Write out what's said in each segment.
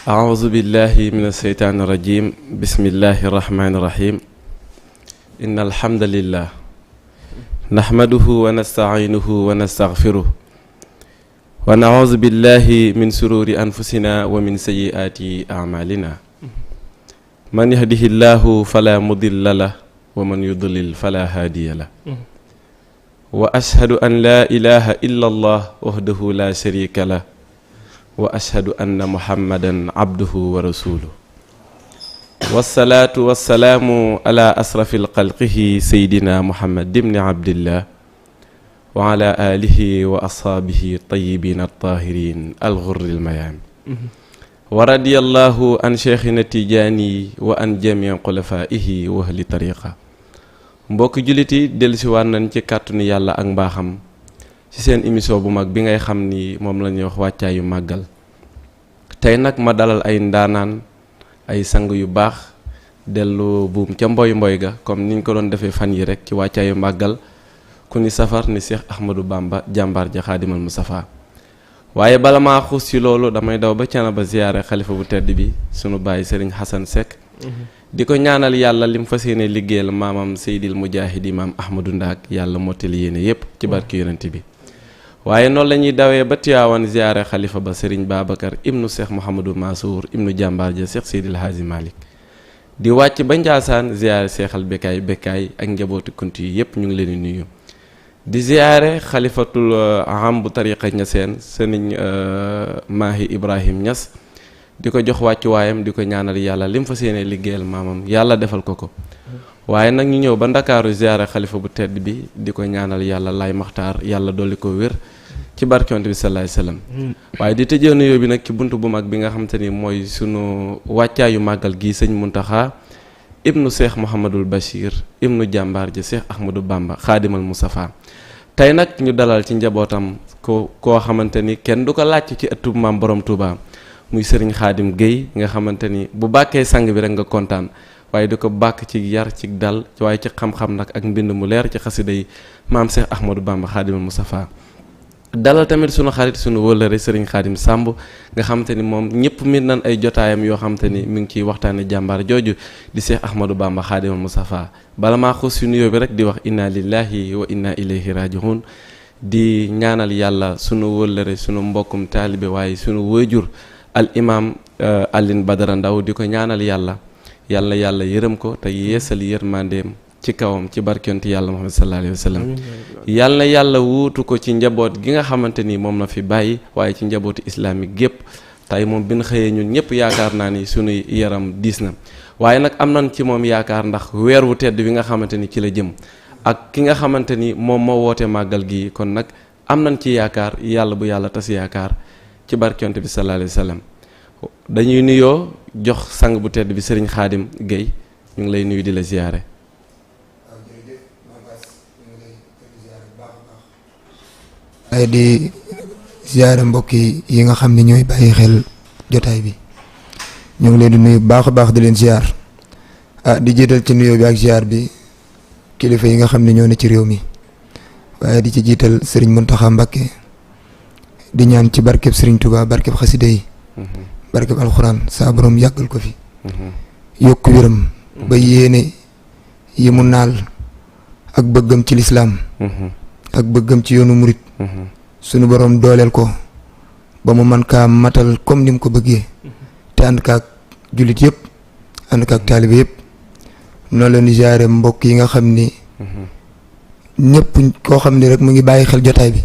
أعوذ بالله من الشيطان الرجيم بسم الله الرحمن الرحيم إن الحمد لله نحمده ونستعينه ونستغفره ونعوذ بالله من شرور أنفسنا ومن سيئات أعمالنا من يهده الله فلا مضل له ومن يضلل فلا هادي له وأشهد أن لا إله إلا الله وحده لا شريك له وأشهد أن محمدا عبده ورسوله والصلاة والسلام على أشرف الخلق سيدنا محمد بن عبد الله وعلى آله وأصحابه الطيبين الطاهرين الغر الميامين ورضي الله عن شيخنا التجاني وعن جميع خلفائه وأهل طريقه mbokk jullit yi dellusiwaat nañ ci kàttanu yàlla ak mbaaxam ci seen émission bu mag bi ngay xam ni moom la ñuy wax wàccaayu màggal tey nag ma dalal ay ndaanaan ay sang yu baax dellu buum ca mboy mboy ga comme niñ ko doon defee fan yi rek ci wàccaayu màggal ku ni safar ni Cheikh Ahmadou Bamba jàmbaar ja Xaadimal Mustafa waaye bala maa xuus ci loolu damay daw ba Thiénaba ziyaare xalifa bu tedd bi sunu baay Serigne Hassan Seck di ko ñaanal yàlla lim fas yéene liggéeyal maamam Seydil Mujahidi maam Ahmadou Ndaak yàlla mottali yéene yépp ci barki yonent bi waaye noonu la ñuy dawee ba Tiwaawan ziyaare xalifa ba Serigne Babacar ibnu Cheikh Mouhamadou Mansour ibnu jàmbaar ja Cheikh Seydil Hadji Malick di wàcc ba Njaasaan ziyaare seexal bekkaay ak njabooti kunti yi yépp ñu ngi leen di nuyu di ziyaare xalifatul am bu tariqa Ñaseen Serigne Mahi Ibrahim Ñas di ko jox wàccuwaayam di ko ñaanal yàlla lim fa séenee liggéeyal maamam yàlla defal ko ko waaye nag ñu ñëw ba ndakaaru ziyaare xalifa bu tedd bi di ko ñaanal yàlla lay maxtaar yàlla dolli ko wér ci barkante bi salaay salaam waaye di tëjee nuyoo bi nag ci bunt bu mag bi nga xam te ni mooy sunu wàccaayu màggal gi sëñ Muntaxa ibnu Cheikh Mouhamadul Bachir ibnu jàmbaar ja Cheikh Ahmadou Bamba Xaadimal Mustafa tey nag ñu dalal ci njabootam koo xamante ni kenn du ko laaj ci ëttub maam borom Touba muy Serigne Khadim Gueye nga xamante ni bu bàkkee sang bi rek nga kontaan waaye di ko bàkk ci yar ci dal waaye ci xam-xam nag ak mbind mu leer ci xasida yi maam Cheikh Ahmadou Bamba Khadimal Moustapha dalal tamit sunu xarit sunu wëllëre Serigne Khadim Samb nga xamante ni moom ñëpp mit nan ay jotaayam yoo xamante ni mi ngi ciy waxtaane jàmbaar jooju di Cheikh Ahmadou Bamba Khadimal Moustapha bala maa xuus si nuyoo bi rek di wax inna lillahi wa inna ilayhi raji'un di ñaanal yàlla sunu wëllëre sunu mbokkum taalibe waaye sunu wëjur al imam Alioune Badara Ndaw di ko ñaanal yàlla yàlla yërëm ko te yeesal yërmandeem ci kawam ci barkenti yàlla Muhammad sallallahu alayhi wa sallam yàlla wuutu ko ci njaboot gi nga xamante ni moom na fi bàyyi waaye ci njabooti islamique gépp tey moom bi ñu xëyee ñun ñëpp yaakaar naa ni sunuy yaram diis na waaye nag am nañ ci moom yaakaar ndax weer wu tedd bi nga xamante ni ci la jëm ak ki nga xamante ni moom moo woote màggal gi kon nag am nañ ci yaakaar yàlla bu yàlla tas yaakaar ci barkante bi sallallahu alayhi wa sallam dañuy nuyoo jox sang bu tedd bi Serigne Khadim Gueye ñu ngi lay nuyu di la ziyaare. waaw jërëjëf waaye di ziyaare mbokk yi nga xam ne ñooy bàyyi xel jotaay bi ñu ngi leen di nuyu baax a baax di leen ziyaar di jiital ci nuyoo bi ak ziyaar bi kilifa yi nga xam ne ñoo ne ci réew mi waaye di ci jiital Serigne Mountakha Mbacké di ñaan ci barkeb Serigne Touba barkeb xasida yi barkeb alxuraan saa borom yàggal ko fi yokk wéram ba yéene yi mu naal ak bëggam ci lislaam ak bëggam ci yoonu murit sunu borom dooleel ko ba mu man kaa matal comme ni mu ko bëggee te ànd kaak jullit yëpp ànd kaak taalibe yëpp noonu leen di ziyaare mbokk yi nga xam ni ñëpp koo xam ne rek mu ngi bàyyi xel jotaay bi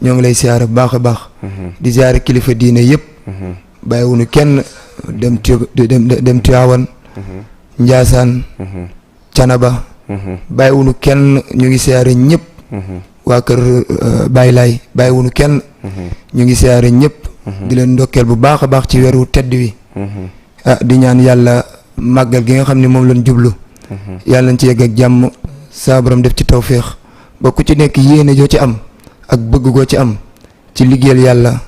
ñoo ngi lay siyaare bu baax a baax di siyaare kilifa diine yëpp bàyyiwuñu kenn dem Tiwaawan Njaasaan Canaba bàyyiwuñu kenn ñu ngi siyaare ñëpp waa kër Baay Laay bàyyiwuñu kenn ñu ngi siyaare ñëpp di leen ndokkeel bu baax a baax ci weeru tedd wi di ñaan yàlla màggal gi nga xam ne moom lañ jublu yàlla nañ ci yegg ak jàmm saa borom def ci tawféex ba ku ci nekk yéene joo ci am ak bëgg goo ci am ci liggéeyal yàlla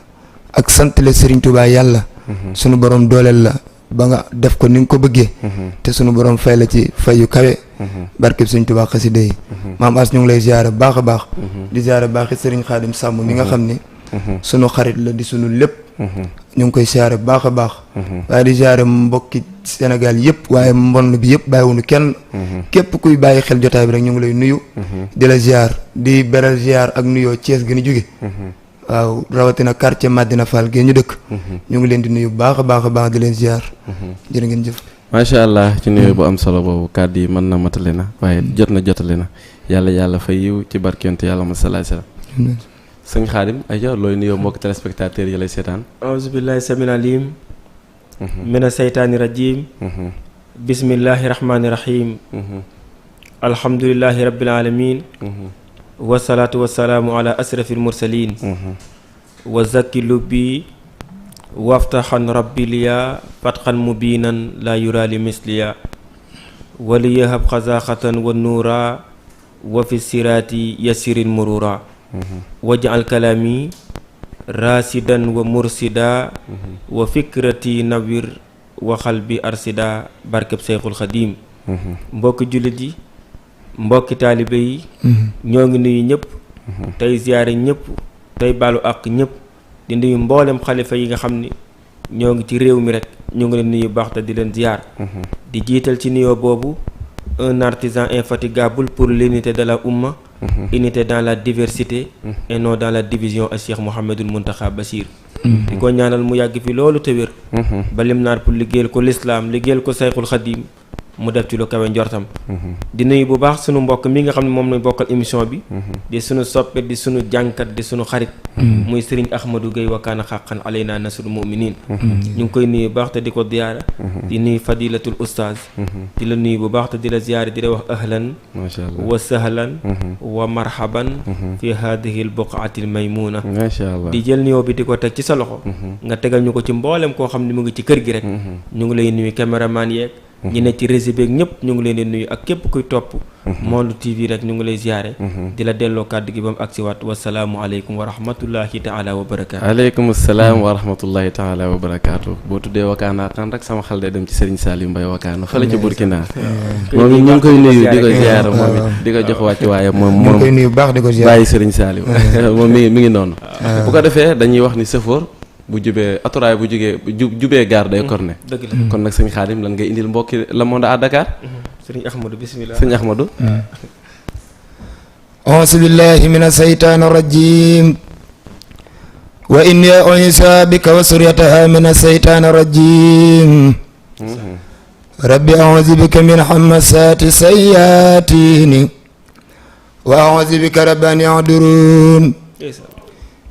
ak santale Serigne Touba yàlla sunu borom dooleel la ba nga def ko ni nga ko bëggee te sunu borom fay la ci fay yu kawe barkeb Serigne Touba xasida yi maam as ñu ngi lay ziyaare baax a baax di ziyaare baax it Serigne Khadim Samb mi nga xam ni sunu xarit la di sunu lépp ñu ngi koy siyaare bu baax a baax waaye di siyaare mbokki Sénégal yëpp waaye mbon bi yëpp bàyyiwuñu kenn képp kuy bàyyi xel jotaay bi rek ñu ngi lay nuyu di la ziar di beral ziar ak nuyoo Thiès gi ñu jóge waaw rawatina quartier Madina Fall gi ñu dëkk ñu ngi leen di nuyu bu baax a baax di leen ziar jërë ngeen jëf macha allah ci nuyoo bu am solo boobu kàddu yi mën na matale na waaye jotale na yàlla fay yiw ci barkent yàlla ma salaay salaam sëñ Xaadim ayca looy nuyoo mbokk téléspectateurs yi lay seetaan auzu billahi samin alim mina seytaani rajim bismillahi rahmani rahim alhamdulillahi rabbil alamin wasalaatu wasalaamu ala asrafil mursalin wa zakki lubbi waftaxan rabbi liya fatxan mubinan la yurali misliya wali yahab xazaxatan wa nuura wa fi siraati yasirin murura wajal kalaami rasidan wa mursida wa fikrati nawir wa xalbi arsida barkeb Seyxul Xadim mbokki jullit yi mbokki taalibe yi ñoo ngi nuyu ñëpp tey ziyaare ñëpp tey baalu àq ñëpp di nuyu mboolem xalifa yi nga xam ni ñoo ngi ci réew mi rek ñu ngi leen nuyu baax te di leen ziyaar di jiital ci nuyoo boobu un artisan infatigable pour l'unité de la umma unité dans la diversité et non dans la division ak Cheikh Mouhamadul Mountakha Bachir di ko ñaanal mu yàgg fi loolu te wér ba lim naar pour liggéeyal ko l'islam liggéeyal ko Seyxul Xadim mu def ci lu kawe njortam di nuyu bu baax sunu mbokk mi nga xam ne moom lañ bokkal émission bi di sunu soppe di sunu jànkat di sunu xarit muy Serigne Ahmadou Gueye wakaana xaqan alayna nasrul muminin ñu ngi koy nuyu bu baax te di ko ziyaara di nuyu fadilatul oustaz di la nuyu bu baax te di la ziyaara di la wax ahlan wa sahlan wa marhaban fi hadihi al buqaati al maymuna di jël nuyoo bi di ko teg ci sa loxo nga tegal ñu ko ci mboolem koo xam ne mu ngi ci kër gi rek ñu ngi lay nuyu caméraman yeeg ñi ne ci réseau beeg ñëpp ñu ngi leen di nuyu ak képp kuy topp Monde TV rek ñu ngi lay ziyaare di la delloo kàddu gi ba mu agsi waat wasalaamu aleykum wa rahmatullahi taala wa barakaatu aleykum salaam wa rahmatullahi taala wa barakaatu boo tuddee wakaana xan rek sama xel day dem ci Serigne Saliou Mbaye wakaana fële ci Burkina moom it ñu ngi koy nuyu di ko ziyaare moom it di ko jox wàcc waaye moom koy nuyu baax di ko ziyaare bàyyi Serigne Saliou moom mi ngi noonu bu ko defee dañuy wax ni sëfoor bu jubee atoraay bu jubee gaar day korne dëgg la kon nag sëñ Xaadim lan ngay indil mbokki Le Monde à Dakar sëriñ Ahmadou bismillah sëñ Ahmadou auzu billahi mina saytaani rajim wa inni u'iizuha bika wa zurriyyataha mina saytaani rajim rabbi a'uuzu bika min hamazaati sayyaatini wa a'uuzu bika rabbi an yahduruun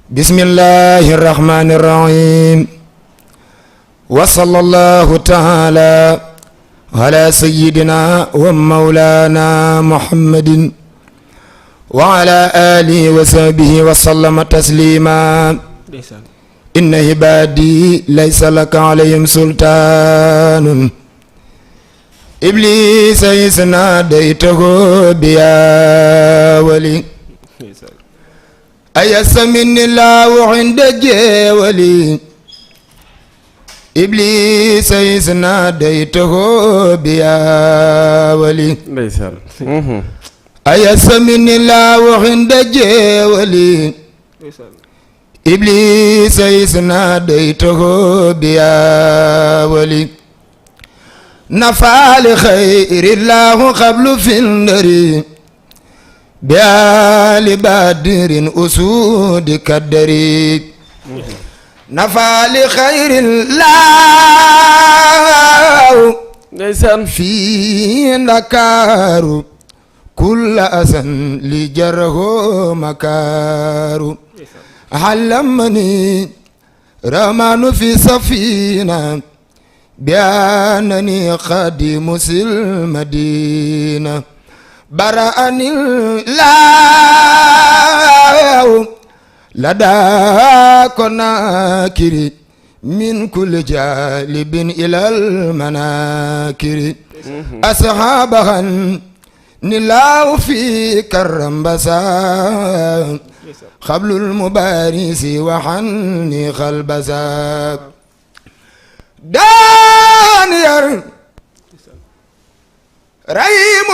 bismillahi rahmani rahim wa sallallahu taala ala sayyidina wa mawlana muhammadin wa ala alihi wa sahbihi wa sallama taslima inna ibadi laysa laka alayhim sultanun iblisa isnadaytahu biya wali أيسمني الله عند جولي إبليس إذ ناديته بيا ولي أيسمني الله عند جولي إبليس إذ ناديته بيا ولي نفع لخير الله قبل في النار بآل بدر أسود كدري نفع لخير الله في نكار كل أسن لجره مكار علمني رمان في سفينة بأنني خادم المدينة برأني الله لدى كناكري من كل جالب إلى المناكر أصحابها نلاو في كرمبسا قبل المبارس وحني خلبسا دانير ريم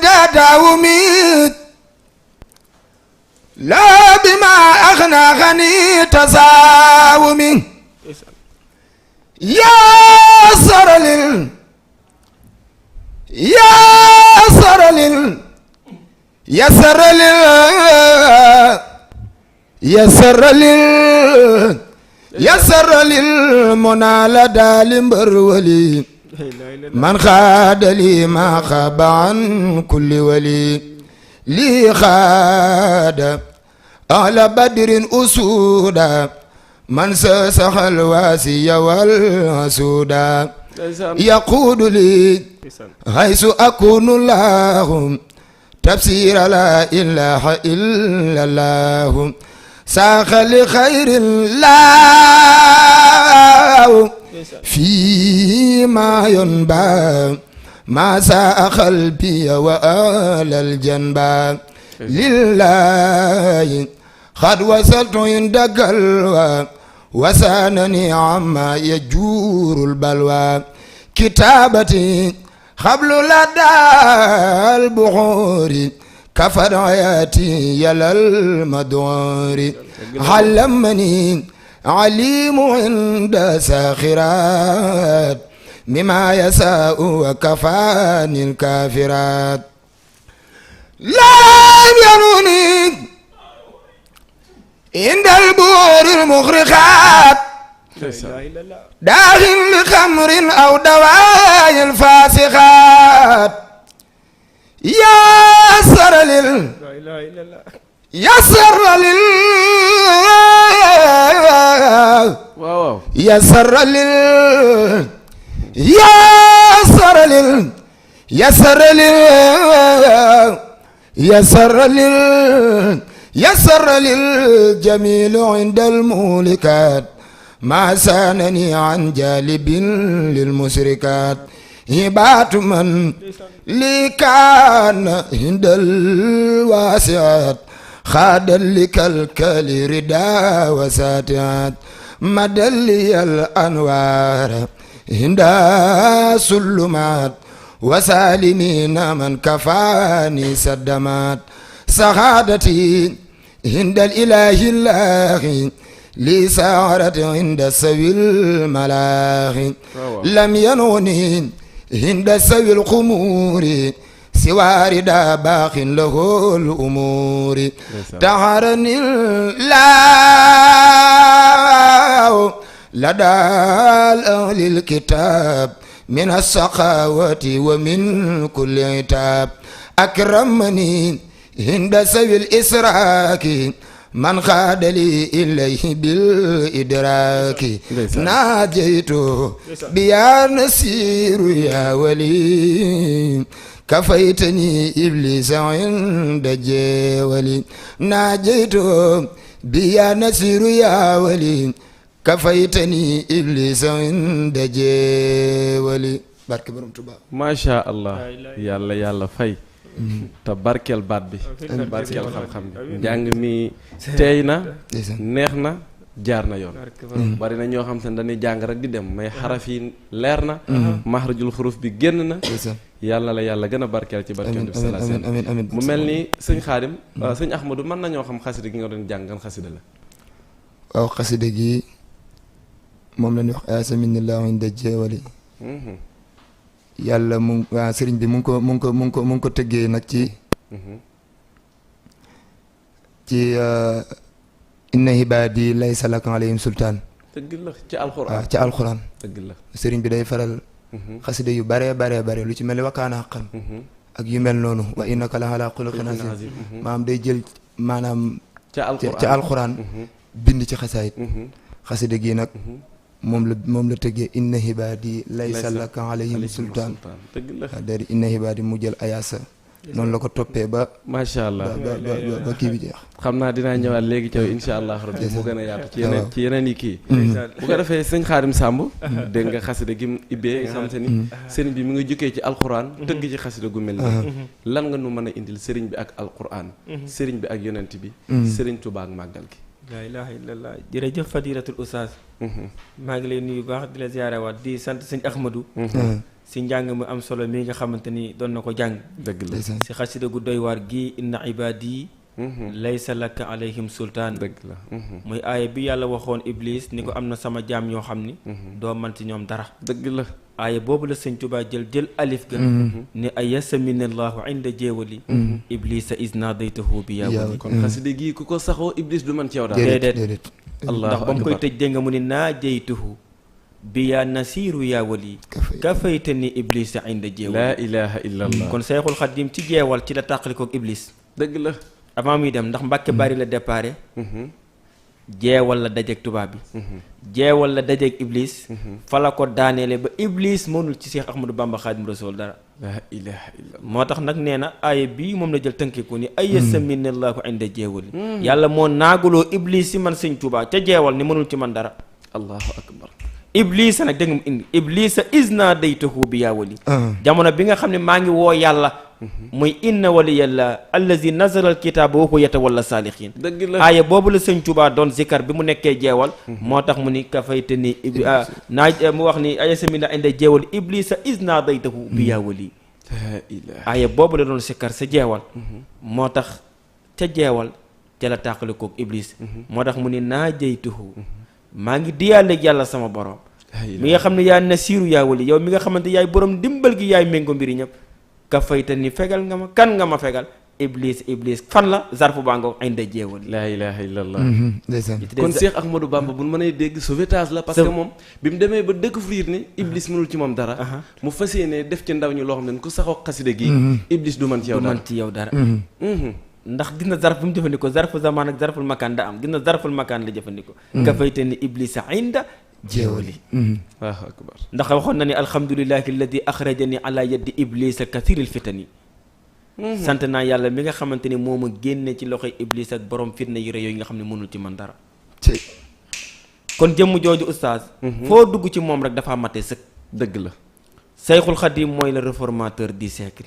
دادا وميت لا بما أغنى غني تساومي يسر للمنال دال برولي من خاد لي ما خاب عن كل ولي لي خاد أهل بدر أسودا من سسخ الواسي والسودا يقود لي حيث أكون الله تفسير لا إله إلا الله ساخ لخير الله فيما ينبى ما ساء قلبي وآل الجنبى لله قد وصلت عند قلوى وسانني عما يجور البلوى كتابتي قبل لدى البحور كفر حياتي يلا المدور علمني عليم عند ساخرات مما يساء وكفاني الكافرات لا يروني عند البور المغرقات داخل بخمر أو دواء الفاسقات يسر لل يسر لل يسر لل يسر لل يسر لل يسر لل يسر للجميل عند المولكات ما سانني عن جالب للمشركات هبات من لي كان عند الواسعات خاد لكالكال ردا وساتعات مدلي الأنوار عند سلمات وسالمين من كفاني سدمات سعادتي عند الإله الله لي سعرت عند سوي الملاخ لم ينوني عند سوي الخمور سوى ردا باق له الأمور تهرني الله لدى أهل الكتاب من السخاوة ومن كل عتاب أكرمني عند سوي الإسراك من خاد لي إليه بالإدراك ناجيت بيا نسير يا ولي كفيتني إبليس عند جولي ناجيت بيا نسير يا ولي كفيتني إبليس عند جولي بارك برم توبا ما شاء الله يلا يلا فاي te barkeel baat bi barkeel xam-xam bi njàng mi teey na neex na jaar na yoon bari na ñoo xam te ne dañuy jàng rek di dem mais xaraf yi leer na maxrajul xuruf bi génn na yàlla la yàlla gën a barkeel ci barkeel bi sallallahu alayhi wasallam mu mel ni sëñ Xaadim sëñ Ahmadou mën nañoo xam xasida gi nga doon jàng gan xasida la waaw xasida gi moom la ñuy wax asaminillahu inda jeewali yàlla mu waa sëriñ bi mu ngi ko tëggee nag ci inna hibaadi laysa laka alayhim sultaan dëgg la ci alxuraan waaw ci alxuraan dëgg la sëriñ bi day faral xasida yu bare lu ci mel ni wakkaana xaqan ak yu mel noonu wa innaka la ala xuluqin azim maanaam day jël maanaam ca alxuraan bind ci xasaayit xasida gi nag moom la tëggee inna hibaadi laysa laka alayhim sultaan dari inna hibaadi mu jël ayaasa noonu la ko toppee ba macha allah ba kii bi jeex xam naa dinaa ñëwaat léegi caw insha allah rabbi mu gën a yaatu ci yeneen yi kii bu ko defee sëñ Xaadim Samb dégg nga xasida gi mu ibbee nga xam te ni sëriñ bi mu ngi jukkee ci alquran tëgg ci xasida gu mel nii lan nga nu mën a indil sëriñ bi ak alquran sëriñ bi ak yonent bi sëriñ Tuubaa ak màggal gi laa ilaaha illallah jërëjëf fadilatul ustaas maa ngi lay nuyu baax di la ziyaarawaat di sant sëñ Ahmadou si njàng mu am solo mi nga xamante ni doon na ko jàng dëgg la si xasida gu doy waar gi inna ibaadi laysa laka alayhim sultaan. dëgg la. muy aaya bi yàlla waxoon Iblis ni ko am na sama jaam ñoo xam ni doo man ci ñoom dara. dëgg la. aaya boobu la sëñ Tuubaa jël alif ga ni ayasaminallahu inda jeewali iblisa isnadaytahu bi yaa wali. kon xasida gii ku ko saxoo Iblis du man ci yow daal. déedéet allahu ndax ba mu koy akbar. tëj dégg nga mu ni naa jeytuhu bi yaa nasiiru yaa wali kafayta ni iblisa inda jeewali. laa ilaha illa allah. kon Seexul Xadiim ci jeewal ci la tàqalikook Iblis dëgg la. avant muy dem ndax Mbàkke Bari la déparé jeewal la dajeek tubaab bi jeewal la dajeek Iblis fa la ko daaneele ba Iblis mënul ci Seex Ahmadu Bamba Xaadimu Rasuul dara. laa ilaha illa allah. moo tax nag nee na aaya bii moom la jël tënkiku ni ayasaminallahu inda jeewali yàlla moo naaguloo Iblis si man sëñ Tuubaa ca jeewal ni mënul ci man dara. allahu akbar. Iblisa nag dégg nga mu indi Iblisa isnadaytahu bi yaa wali. jamono bi nga xam ne maa ngi woo yàlla. muy inna waliyallah allazi nazala alkitaaba wa huwa yatawalla saalihiin. dëgg la. aaya boobu la sëñ Tuubaa doon zikar bi mu nekkee jeewal. moo tax mu ni kafayte ni mu wax ni ayasamina inda jeewal Iblisa isnadaytahu bi yaa wali. laa ilaha. aaya boobu la doon zikar sa jeewal. moo tax ca jeewal ca la tàqalikook Iblis. moo tax mu ni naajaytuhu maa ngi diyaaleeg yàlla sama borom. mi nga xam ne yaa nasiiru yaa wali yow mi nga xamante yaay borom dimbal gi yaay méngoo mbiri ñëpp. ka fayta ni fegal nga ma kan nga ma fegal Iblis fan la zarfu baa nga inda jeewal. laa ilaha illa allah. ndeysaan. kon Cheikh Ahmadou Bamba bu ñu mënee dégg sauvetage la. parce que moom bi mu demee ba découvrir ni Iblis mënul ci moom dara. mu fas yéene def ci ndaw ñi loo xam ne ku saxoo xasida gi. Iblis du man ci yow dara du man ci yow dara. ndax gis na zarf bi mu jëfandikoo zarfu zaman ak zarful makaan da am gis na zarful makaan la jëfandikoo. ka fayte ni Iblisa inda jeewali. waaw akbar. ndax waxoon na ni alhamdulillahi alladi axrajani ala yaddi Iblisa kathiril fitani. sant naa yàlla mi nga xamante ni moo ma génne ci loxoy Iblis ak borom fitna yu rëy yooyu nga xam ne mënul ci man dara. kon jëmm jooju oustaz. foo dugg ci moom rek dafa mate sëkk. dëgg la. Seyxul Xadim mooy le réformateur du siècle.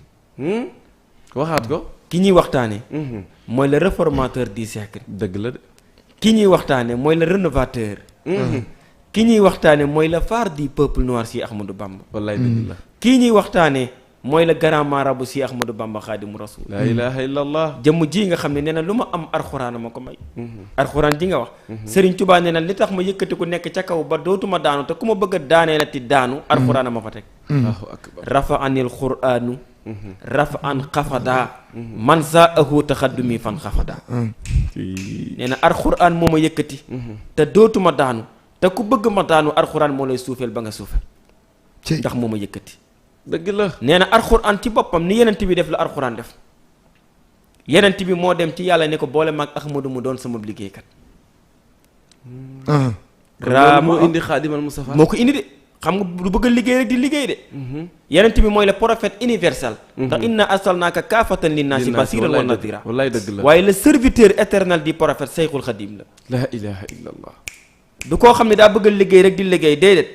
waxaat ko. ki ñuy waxtaane mooy le réformateur du siècle. dëgg la de. ki ñuy waxtaane mooy le rénovateur. ki ñuy waxtaane mooy le phare du peuple noir si Ahmadou Bamba. wallaay dëgg la. kii ñuy waxtaane mooy le grand marabout si Ahmadou Bamba Xaadimu Rasuul. laa ilaha illa allah. jëmm ji nga xam ne nee na lu ma am arxuraan ma ko may. arxuraan ji nga wax. Serigne Touba nee na li tax ma yëkkati ku nekk ca kaw ba dootuma daanu te ku ma bëgg a daanee la ti daanu. arxuraan ma fa teg. allahu akbar. rafa anil quraanu rafa an xafada man saa ahu taxaddumi fan xafada. nee na arxuraan moo ma yëkkati. te dootuma daanu te ku bëgg ma daanu arxuraan moo lay suufeel ba nga suufeel. ndax moo ma yëkkati. dëgg la. nee na arxuraan ci boppam ni yenent bi def la arxuraan def. yenent bi moo dem ci yàlla ne ko boole maag Ahmadu mu doon sama liggéeykat. raama moo indi xaadimal Mustafa. moo ko indi de xam nga lu bëgg a liggéey rek di liggéey de. yenent bi mooy le prophète universel. ndax inna arsalnaaka kaafatan linnaasi basiran wa nadira. wallaay dëgg la. waaye le serviteur éternel du prophète Seyxul Xadim la. laa ilaha illa allah. du koo xam ne daa bëgg a liggéey rek di liggéey déedéet.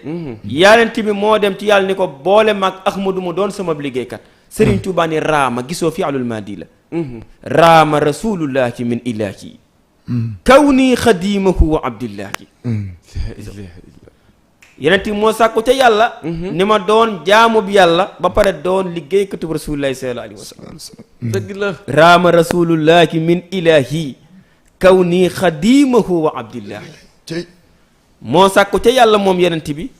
yenent bi moo dem ci yàlla ni ko boole maag Ahmadu mu doon sama liggéeykat. Serigne Touba ni raama gisoo fi alul maadi la. raama rasulullahi min ilahi. kawni xadimahu wa abdillahi. yenent bi moo sàkku ca yàlla. ni ma doon jaamu bi yàlla ba pare doon liggéeykatu rasulullahi sallallahu alayhi wa sallam. dëgg la. raama rasulullahi min ilahi. kawni xadimahu wa abdillahi. moo sàkku ca yàlla moom yenent bi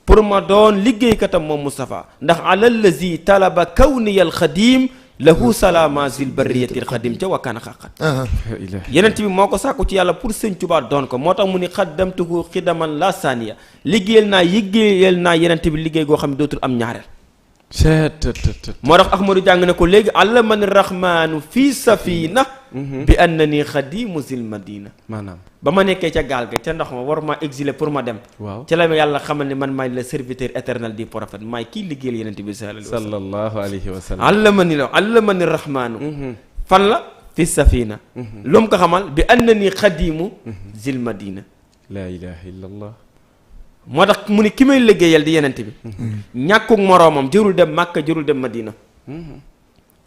pour ma doon liggéeykatam moom Moustapha ndax alallazi talaba kawniyal xadim lahu salaama zil barriyatil xadim ca wakkaana xaqat. yenent bi moo ko sàkku ci yàlla pour sëñ Tuubaa doon ko moo tax mu ni xaddamtuhu xidaman la saaniya liggéeyal naa yenent bi liggéey goo xam ne dootul am ñaareel. moo tax Ahmadou jàng ne ko léegi allamani rahmaanu fii safina bi annani xadimu zil madina. maanaam ba ma nekkee ca gaal ga ca ndox ma war ma exiler pour ma dem. waaw ca la ma yàlla xamal ne man maay le serviteur éternel du prophète maay kii liggéeyal yenent bi sallallahu alayhi wa sallam. allamani rahmaanu fan la fi safina lu mu ko xamal bi annani xadimu zil madina. laa ilaha illa allah. moo tax mu ni ki may liggéeyal di yenent bi ñàkkuk moroomam jërul dem Màkka jërul dem Madina.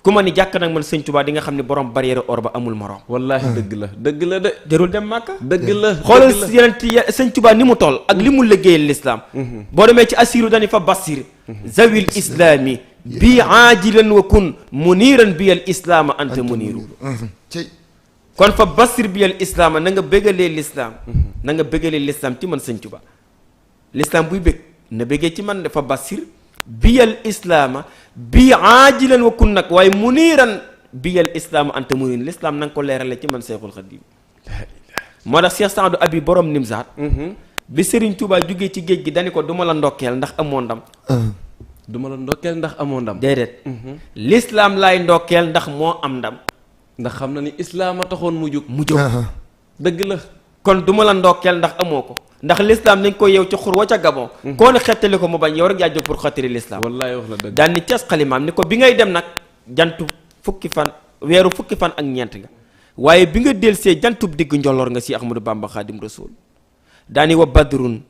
ku ma ni jàkk nag man sëñ Tuubaa di nga xam ne borom barrière or ba amul moroom. wallaahi dëgg la dëgg la de. jërul dem Màkka. dëgg la xoolal yenent sëñ Tuubaa ni mu toll ak li mu liggéeyal lislaam boo demee ci asiru dani fa bassir zawil islaami bi aajilan wa kun muniran bi al islaama anta muniru. kon fa basir bi al islaama na nga bëggalee lislaam na nga bëggalee lislaam ci man sëñ Tuubaa lislaam buy bëgg na bëggee ci man dafa basir biyal islaama bi aajilan wa kun nag waaye muniiran biyal islaama anta muniir lislaam na nga ko leerale ci man Seexul Xadiim moo tax Cheikh Saadu Abi borom Nimzaat bi Serigne Touba jógee ci géej gi dani ko duma la ndokkeel ndax amoo ndam duma la ndokkeel ndax amoo ndam déedéet lislaam laay ndokkeel ndax moo am ndam ndax xam na ni islaam a taxoon mu jóg dëgg la kon duma la ndokkeel ndax amoo ko ndax lislaam nañ ko yeew ci xur wa ca Gabon koo ne xettali ko mu bañ yow rek yaa jóg pour xettali lislaam wallaay wax la dëgg daan ni cas xalimaam ni ko bi ngay dem nag jantu weeru fukki fan ak ñeent nga waaye bi nga delsee jantub digg njolloor nga si Ahmadou Bamba Xaadim Rasul daani wa badrun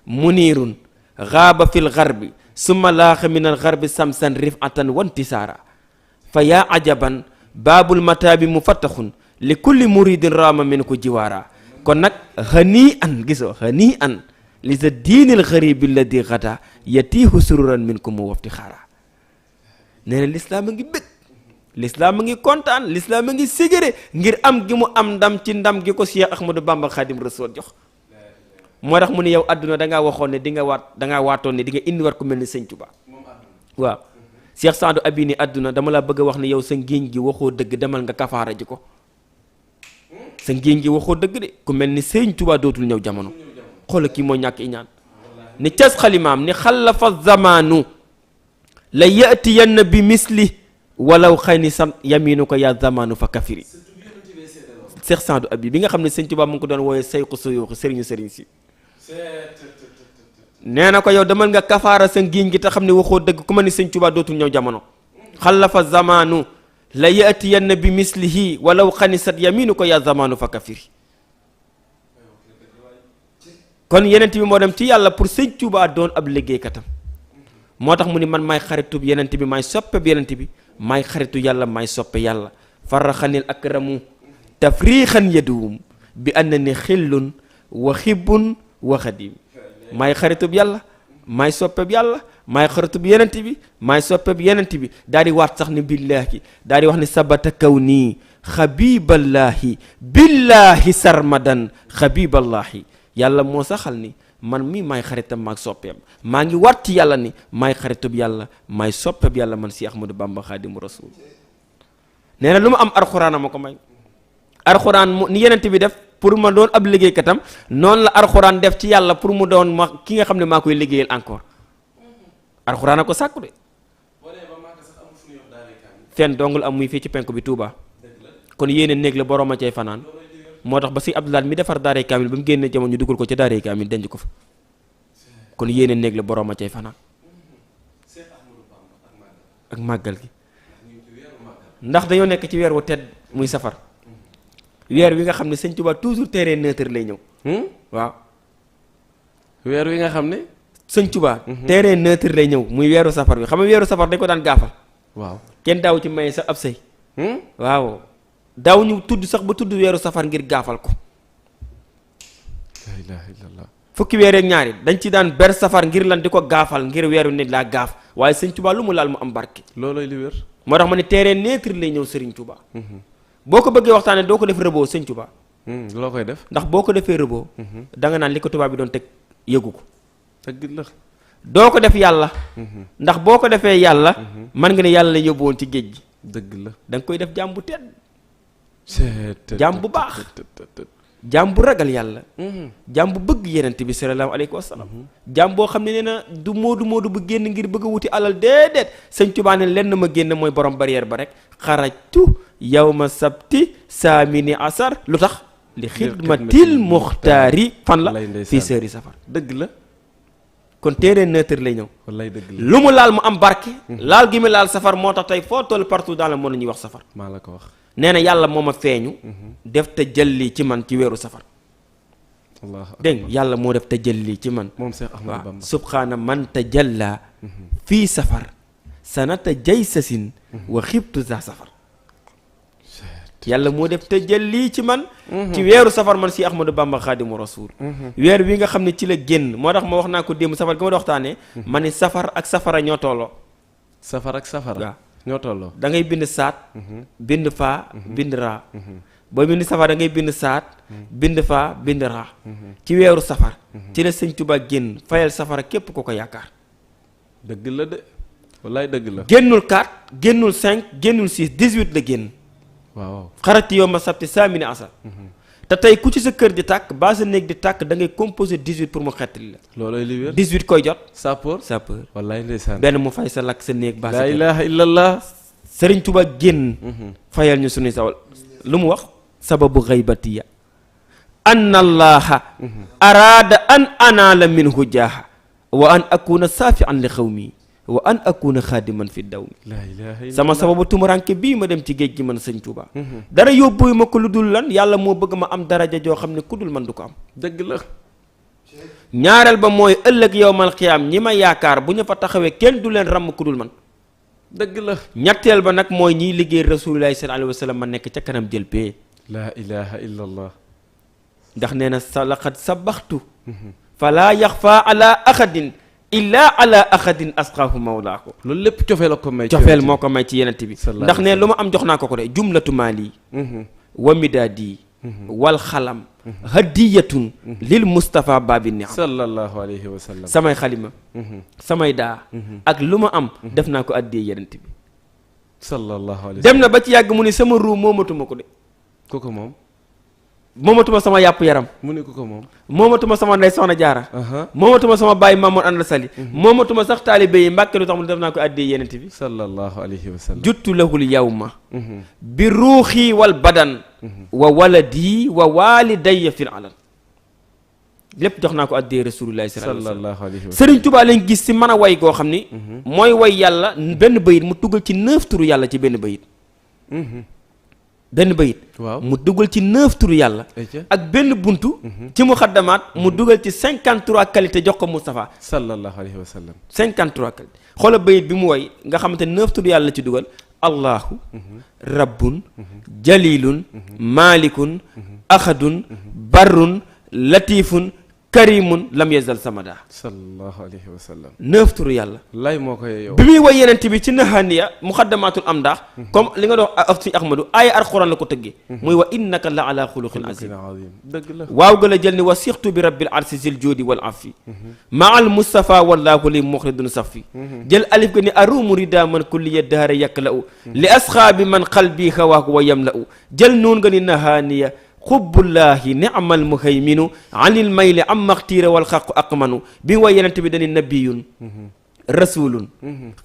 muniirun xaaba fil garbi summa laaxa min al garbi samsan rifatan wantisaara fa yaa ajaban baabul mataabi mufattaxun li kulli muridin raama min ko jiwaara kon nag xanii an gisoo xanii an li sa diinil xaribi alladi xata yatiihu sururan min ko mu wafti xaara nee na lislaam a ngi bëgg lislaam a ngi kontaan lislaam a ngi ségéré ngir am gi mu am ndam ci ndam gi ko Cheikh Ahmadou Bamba Xaadim Rasul jox moo tax mu ne yow àdduna dangaa waxoon ne di nga dangaa waatoon ne di nga indiwaat ku mel ni sëñ Tuubaa waaw Cheikh Saadu Abi ni àdduna dama la bëgg a wax ne yow sa ngéeñ gi waxoo dëgg demal nga kafaara ji ko sa ngéeñ gi waxoo dëgg de ku mel ni sëñ Tuubaa dootul ñëw jamono xoola kii moo ñàkk iñaan ni cas xalimaam ni xalafa zamaanu la yatiyanna bi misli walaw xëy ni sam yaminu ko yaa zamaanu fa kafiri Cheikh Saadu Abi bi nga xam ne sëñ Tuubaa mu ngi ko doon wooyee sayxu suyuuxi sëriñu sëriñ si nee na ko yow demal nga kafaara sa ngiiñ gi te xam ne waxoo dëgg ku ma ni sëñ Tuubaa dootul ñëw jamono xalafa zamaanu la yatiyanna bi mislihi walaw xanisat yaminu ko yaa zamaanu fa kafiri kon yenent bi moo dem ci yàlla pour sëñ Tuubaa doon ab liggéeykatam moo tax mu ni man maay xaritub yenent bi maay soppe bi yenent bi maay xaritu yàlla maay soppe yàlla farraxanil akramu tafriixan yaduum bi anna ni xillun wa xibbun wa xadim maay xaritub yàlla maay soppeb yàlla maay xaritub yenent bi maay soppeb yenent bi daal di waat sax ni billaahi daal di wax ni sabata kaw nii xabiballaahi billaahi sarmadan xabiballaahi yàlla moo saxal ni man mii maay xaritam maag soppeem maa ngi waat ci yàlla ni maay xaritub yàlla maay soppeb yàlla man si Ahmadou Bamba Xaadimu Rasuul nee na lu ma am arxuraana ma ko may arxuraan mu ni yenent bi def pour ma doon ab liggéeykatam noonu la arxuraan def ci yàlla pour mu doon ma ki nga xam ne maa koy liggéeyal encore arxuraan a ko sàkku de fenn dongul am muy fii ci penk bi Touba kon yéene néeg la borom a cay fanaan moo tax ba si Abdoulaye mi defar daaray kaamil ba mu génnee jamono ñu dugal ko ca daaray kaamil denc ko fa kon yéene néeg la borom a cay fanaan ak màggal gi ndax dañoo nekk ci weer wu tedd muy safar weer wi nga xam ne sëñ Tuubaa toujours terrain neutre lay ñëw waaw weer wi nga xam ne sëñ Tuubaa terrain neutre lay ñëw muy weeru safar bi xam nga weeru safar dañ ko daan gaafal waaw kenn daaw ci maye sax ab sëy waaw daaw ñu tudd sax ba tudd weeru safar ngir gaafal ko la ilaha illallah fukki weer ak ñaari dañ ci daan ber safar ngir lan di ko gaafal ngir weeru nit laa gaaf waaye sëñ Tuubaa lu mu laal mu am barke loolooy li wér moo tax ma ne terrain neutre lay ñëw sëriñ Tuubaa boo ko bëggee waxtaanee doo ko def rëboo sëñ Tuubaa loo koy def ndax boo ko defee rëboo da nga naan li ko tubaab bi doon teg yëgu ko dëgg la doo ko def yàlla ndax boo ko defee yàlla man nga ne yàlla la yóbbu woon ci géej gi dëgg la da nga koy def jaam bu tedd jaam bu baax jaam bu ragal yàlla jaam bu bëgg yenent bi sallallahu alayhi wa sallam jaam boo xam ne nee na du moodu bu génn ngir bëgg a wuti alal déedéet sëñ Tuubaa ne lenn ma génn mooy borom barrière ba rek xarajtu yawma sabti saamini asar lu tax li xidmatil muxtaari fan la fii sëri safar dëgg la kon téere neutre lay ñëw wallaay dëgg la lu mu laal mu am barke laal gi mu laal safar moo tax tey foo toll partout dans le monde ñuy wax safar maa la ko wax nee na yàlla moo ma feeñu def te jëlli ci man ci weeru safar dégg nga yàlla moo def te jëlli ci man moom Cheikh Ahmadou Bamba subhaana man te jalla fii safar sanata jaysasin wa xibtu za safar yàlla moo def te jëlli ci man ci weeru safar man si Ahmadou Bamba Xaadimu Rasuul weer wi nga xam ne ci la génn moo tax ma wax naa ko démb safar gi ma di waxtaanee ma ni safar ak safara ñoo tolloo safar ak safara waaw ñoo tolloo da ngay bind saat bind faa bind raa boo bind safar da ngay bind saat bind faa bind raa ci weeru safar ci la sëñ Tuubaa génn fayal safara képp ko ko yaakaar. dëgg la de wallaay dëgg la. génnul 4 génnul 5 génnul 6 18 la génn. waaw xarati yow ma sabti saamini asar. te tey ku ci sa kër di tàkk ba sa néeg di tàkk da ngay composé 18 pour mu xettali la. loolooy li wér 18 koy jot. sapeur wallaay ndeysaan. benn mu fay sa lakk sa néeg ba sa laa ilaaha illallah. Sëriñ Tuubaa génn. fayal ñu suñuy sawal lu mu wax. sababu xaybatiya an allaha araada an anaala minhu jaaha wa an akuna saafian li xawmi wa an akuna xaadiman fi dawmi. sama sababu tumuranke bii ma dem ci géej gi man sëñ Tuubaa. dara yóbbuy ma ko lu dul lan yàlla moo bëgg ma am daraja joo xam ne ku dul man du ko am. dëgg la. ñaareel ba mooy ëllëg yowmal xiyaam ñi ma yaakaar bu ñu fa taxawee kenn du leen ràmm ku dul man. dëgg la. ñetteel ba nag mooy ñiy liggéey rasuulullaahi sallallaahu alayhi wa sallam ma nekk ca kanam jël pee. laa ilaha illallah. ndax nee na sa laqad sabaxtu falaa yaxfa ala axadin illa ala axadin asqaahu mawlaahu. loolu lépp cofeel la ko may. cofeel moo ko may ci yenent bi. ndax ne lu ma am jox naa ko ko de jumlatu maali wa midaadi wal xalam hadiyatun lil Mustafa baabi niam. sallallahu alayhi wa sallam. samay xalima samay daa ak lu ma am def naa ko addiyee yenent bi. sallallahu alayhi dem na ba ci yàgg mu ni sama ruu moomatuma ko de. ku ko moom. moomatuma sama yàpp yaram. mu ne ku ko moom. moomatuma sama ndey soxna jaara. moomatuma sama baay Mamoor Anda Sali. moomatuma sax taalibe yi mbàkke lu tax mu def naa ko addiyee yenent bi. sallallahu alayhi wa sallam. juttu lahul yawma bi ruuxi wal badan wa waladi wa walidayya fil alan. lépp jox naa ko addiyee rasulullahi sallallahu alayhi wa sallam. Sëriñ Tuubaa lañ gis si mën a way goo xam ni mooy way yàlla benn bayit mu tuggal ci 9 turu yàlla ci benn bayit. benn bayit waaw mu dugal ci 9 turu yàlla ak benn buntu ci muxaddamaat mu dugal ci 53 qualité jox ko Moustapha sallallahu alayhi wa sallam. 53 qualité xoola bayit bi mu woy nga xamante 9 turu yàlla la ci dugal allahu rabbun jalilun malikun axadun barrun latifun karimun lam yazal samada. sallallahu alayhi wa sallam. 9 turu yàlla. lay moo koy yow. bi muy woy yeneen bi ci nahaniya muxaddamaatul amdaax comme li nga doon af si Ahmadu aaya alxuraan la ko tëggee. muy wa innaka la ala xuluqin azim. dëgg la. waaw ga la jël ni wa sixtu bi rabbil arsi zil joodi wal afi. maal Mustafa wallaahu li muxridun safi. jël alif ga ni arumu rida man kulliya daara yakla u. li asxaabi man qalbi hawaahu wa yamla u. jël nuun nga ni nahaniya. xubbullaahi ni'mal muhayminu anil mayli am maxtiira wal xaqu aqmanu bi wa yenent bi dañu nabiyun rasulun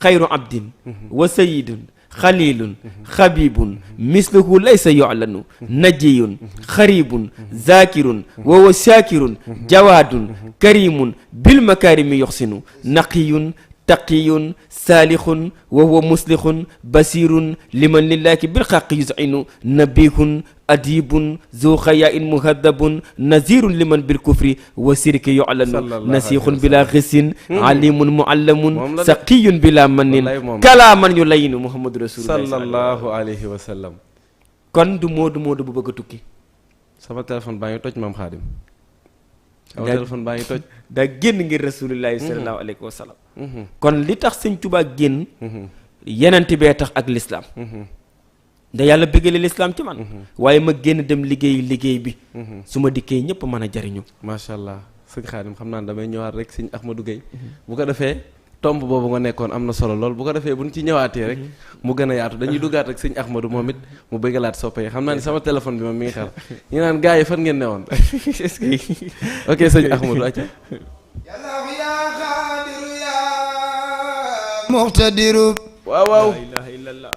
xayru abdin wa sayidun xalilun xabibun misluhu laysa yu'lanu najiyun xaribun zakirun wa wa shakirun jawaadun karimun bil makarimi yoxsinu naqiyun taqiyun saalixun wa huwa muslixun basirun liman lillahi bil xaqi yusinu nabihun adibun zu xayain muhaddabun nazirun liman bil kufri wa sirki yu'lanu nasixun bila xisin alimun muallamun saqiyun bila manin kalaaman yu layinu muhammadu rasulullah sallallahu alayhi wa sallam. kon du moodu bu bëgg a tukki. sama téléphone baa ngi toj maam Xaadim. sama téléphone baa ngi toj. daa génn ngir rasulullahi sallallahu alayhi wa sallam. kon li tax sëñ Tuubaa génn. yenent bee tax ak lislaam. da yàlla bëggale lislaam ci man. waaye ma génn dem liggéey bi. su ma dikkee ñëpp mën a jariñu. macha allah sëñ Xaadim xam naa ne damay ñëwaat rek sëñ Ahmadou Gueye. bu ko defee tomb boobu nga nekkoon am na solo lool bu ko defee bu ñu ci ñëwaatee rek. mu gën a yaatu dañuy duggaat ak sëñ Ahmadou moom it mu bëggalaat soppe yi xam naa ne sama téléphone bi moom mi ngi xel ñu naan gars yi fan ngeen newoon. est-ce que ok sëñ Ahmadou acca. muqtadiru waaw waaw. la ilaha illallah.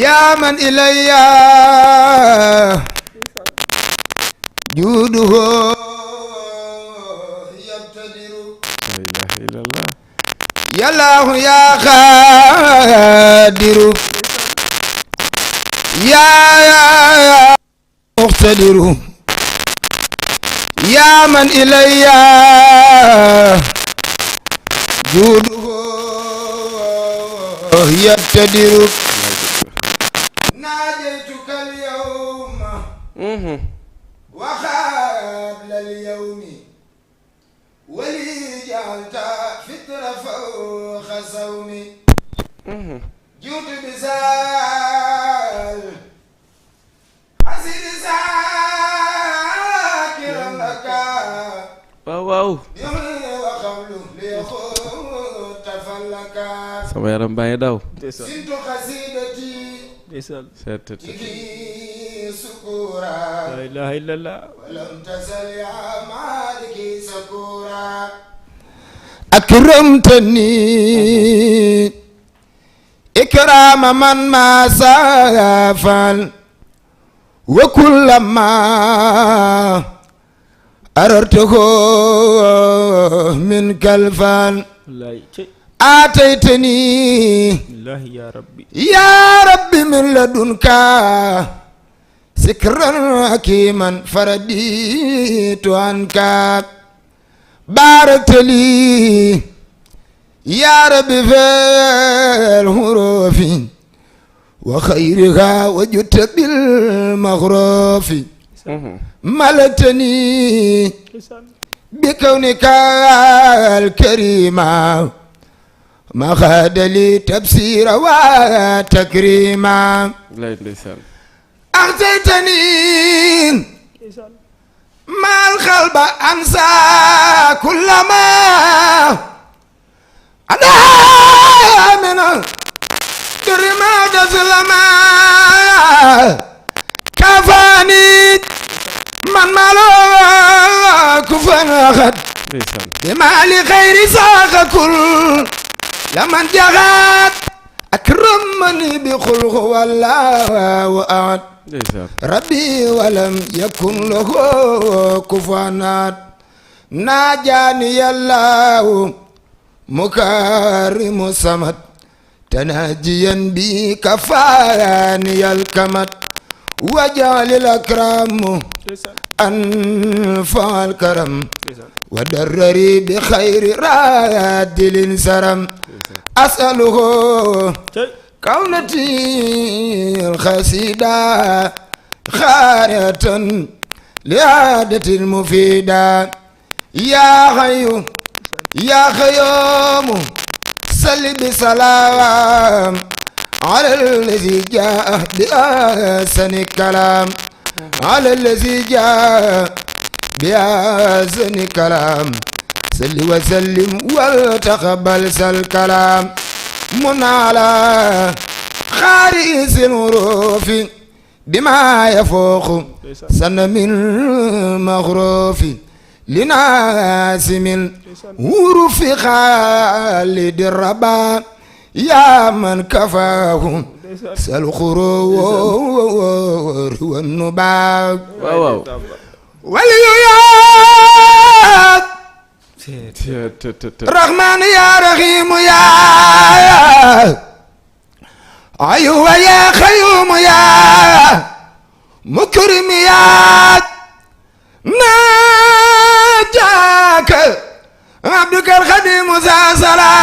yaa man ilayya juuduhu yabtadiru. la ilaha illallah. yallaahu yaa xaadiru yaa muqtadiru yaa man ilayya juuduhu yabtadiru. naajaytuka al-yawma wa qabla al-yawmi wa li ja'alta fitra fawqa sawmi. jiitu bisaal waaw waaw sama yaram baa ngi daw ndeysaan ndeysaan la ilaha illallah أكرمتني إكرام من ما سافل وكلما أردته منك الفال آتيتني الله يا ربي يا ربي من لدنك سكرا حكيما فرديت عنك باركت لي يا ربي في الحروف وخيرها وجدت بالمغروف ملتني بكونك الكريم ما خاد لي تبصير وتكريما أعطيتني ما القلب أنسى كلما أنا من كريما تسلما كفاني من مالو كفن أخد بما لخير ساق كل لمن جغد أكرمني بخلق والله أعد ربي ولم يكن له كفوا أحد ناجاني الله مكارم الصمد تناجيا بي كفاني الكمد وجعل الأكرام أنفع الكرم ودرري بخير راد الانسرم أسأله كونتي الخسيدة خارية لعادة المفيدة يا حي يا خيوم صل بسلام على الذي جاء بأحسن الكلام على الذي جاء بأحسن الكلام صل وسلم وتقبل الكلام من على خارج الحروف بما يفوق سن من مغروف لناس من حروف خالد الربا يا من كفاه سالخرور والنباب وليات رحمن يا رحيم يا أيوة يا خيوم يا مكرم يا ناجاك عبدك الخديم مسلسلا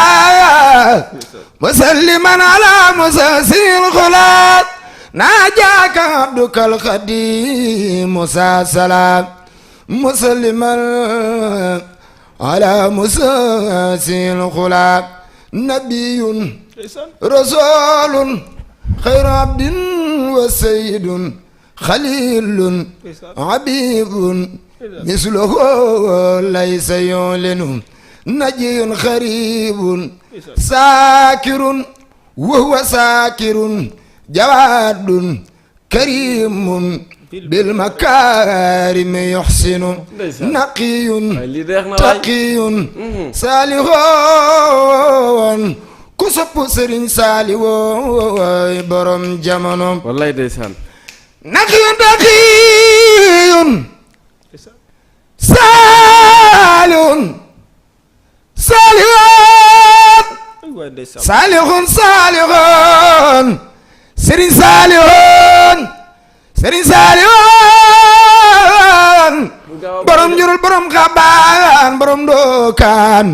مسلما على مسلسل الخلاق ناجاك عبدك الخديم مسلسلا مسلما على مسلسل الخلاق نبي رسول خير عبد وسيد خليل عبيب مثله ليس يعلن نجي خريب ساكر وهو ساكر جواد كريم بالمكارم يحسن نقي تقي صالح كسب سرين صالح برم جمانو والله ديسان نقي تقي صالح صالح صالح سرين صالح Sëriñ Saaliwoon borom jurul borom xabaan borom dookaan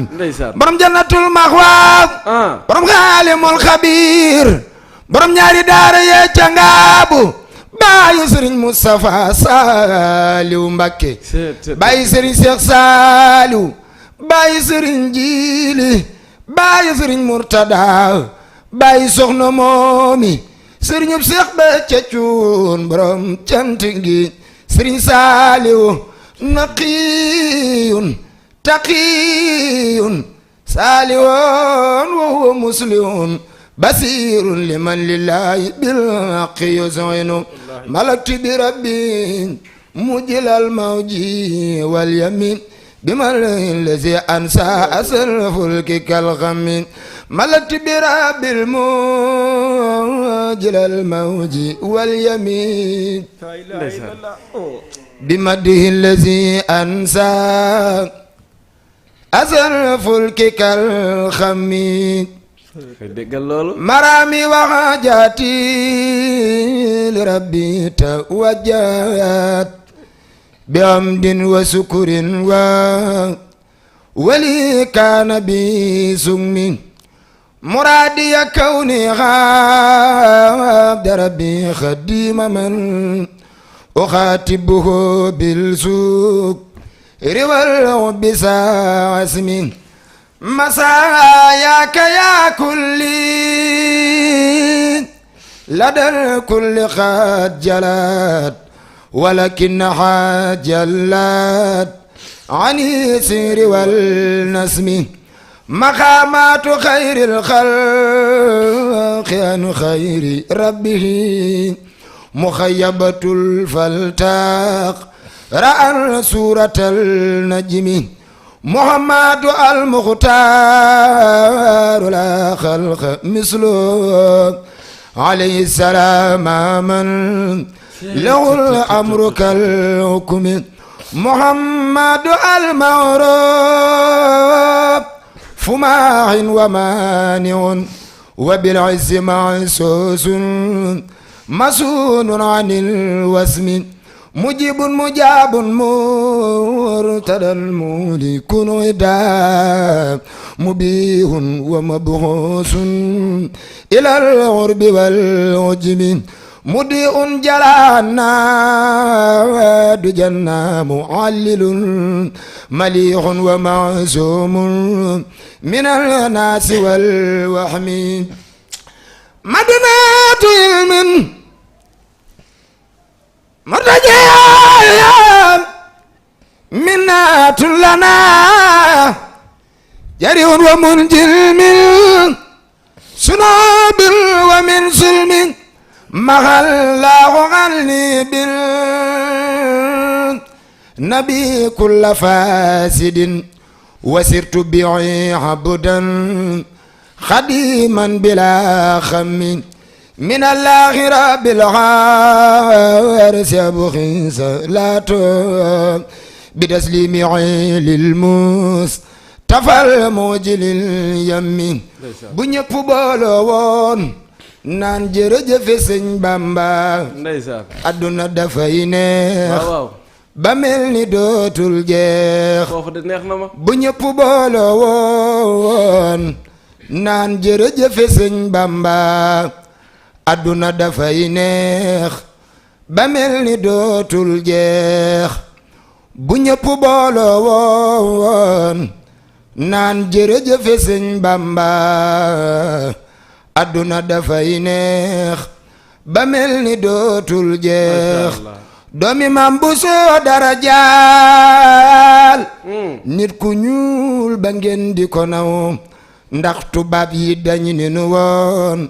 borom jannatul maxwaaf borom xaalimul xabiir borom ñaari daara yee ca ngaabu baayu Sëriñ Moustapha Saaliw Mbakke baayu Sëriñ Seex Saaliw baayu Sëriñ Jiili baayu Sëriñ Murtada baayu Soxna Moomi sëriñub Seex ba ca cuun borom cant gi Sëriñ Saaliw naqiyun taqiyun saalihun wa huwa muslihun basirun liman lillahi bilhaqqi yuzinu malaktu bi rabbi mujilal mawji wal yamin biman lazi ansa asal fulki kal ghammin malaktu bi rabbil mujilal mawji wal yamin bimadihi lazi ansa asal fulki kal ghammin déggal loolu marami waxajaati li rabbi tawajjat bi amdin wa sukurin wa wali kaana bi summi muradiya kawni abda rabbi khadima man ukhatibuhu bil suuk riwal bisa asmin مساياك يا كلي لدى الكل قد جلت ولكنها جلت عن السير والنسم مقامات خير الخلق عن خير ربه مخيبة الفلتاق رأى سورة النجم محمد المختار لا خلق مثله عليه السلام من له الأمر كالحكم محمد المعروف فماح ومانع وبالعز معسوس مسون عن الوسم مجيب مجاب مرتدى الملك عدا مبيه ومبعوث إلى الغرب والعجم مضيء جلانا دجنا معلل مليح ومعصوم من الناس والوهم مدنة علم مرتجى منات لنا جري ومنجل من سناب ومن سلم مغلا وغني بالنبي كل فاسد وسرت بعي عبدا خديما بلا خم من الله رب العالمين يبخي صلاته بتسليم عيل الموس تفل موجل اليمين bu ñëpp booloo woon naan jërëjëf Sëñ Bamba ndeysaan adduna dafay neex waaw ba mel ni dootul jeex foofu de neex na ma bu ñëpp booloo woon naan jërëjëf Sëñ Bamba adduna dafay neex ba mel ni dootul jeex bu ñëpp booloo woon naan jërëjëf Sëñ Bamba adduna dafay neex ba mel ni dootul jeex doomi Maam Buso dara jaal nit ku ñuul ba ngeen di ko naw ndax tubaab yi dañu ni nu woon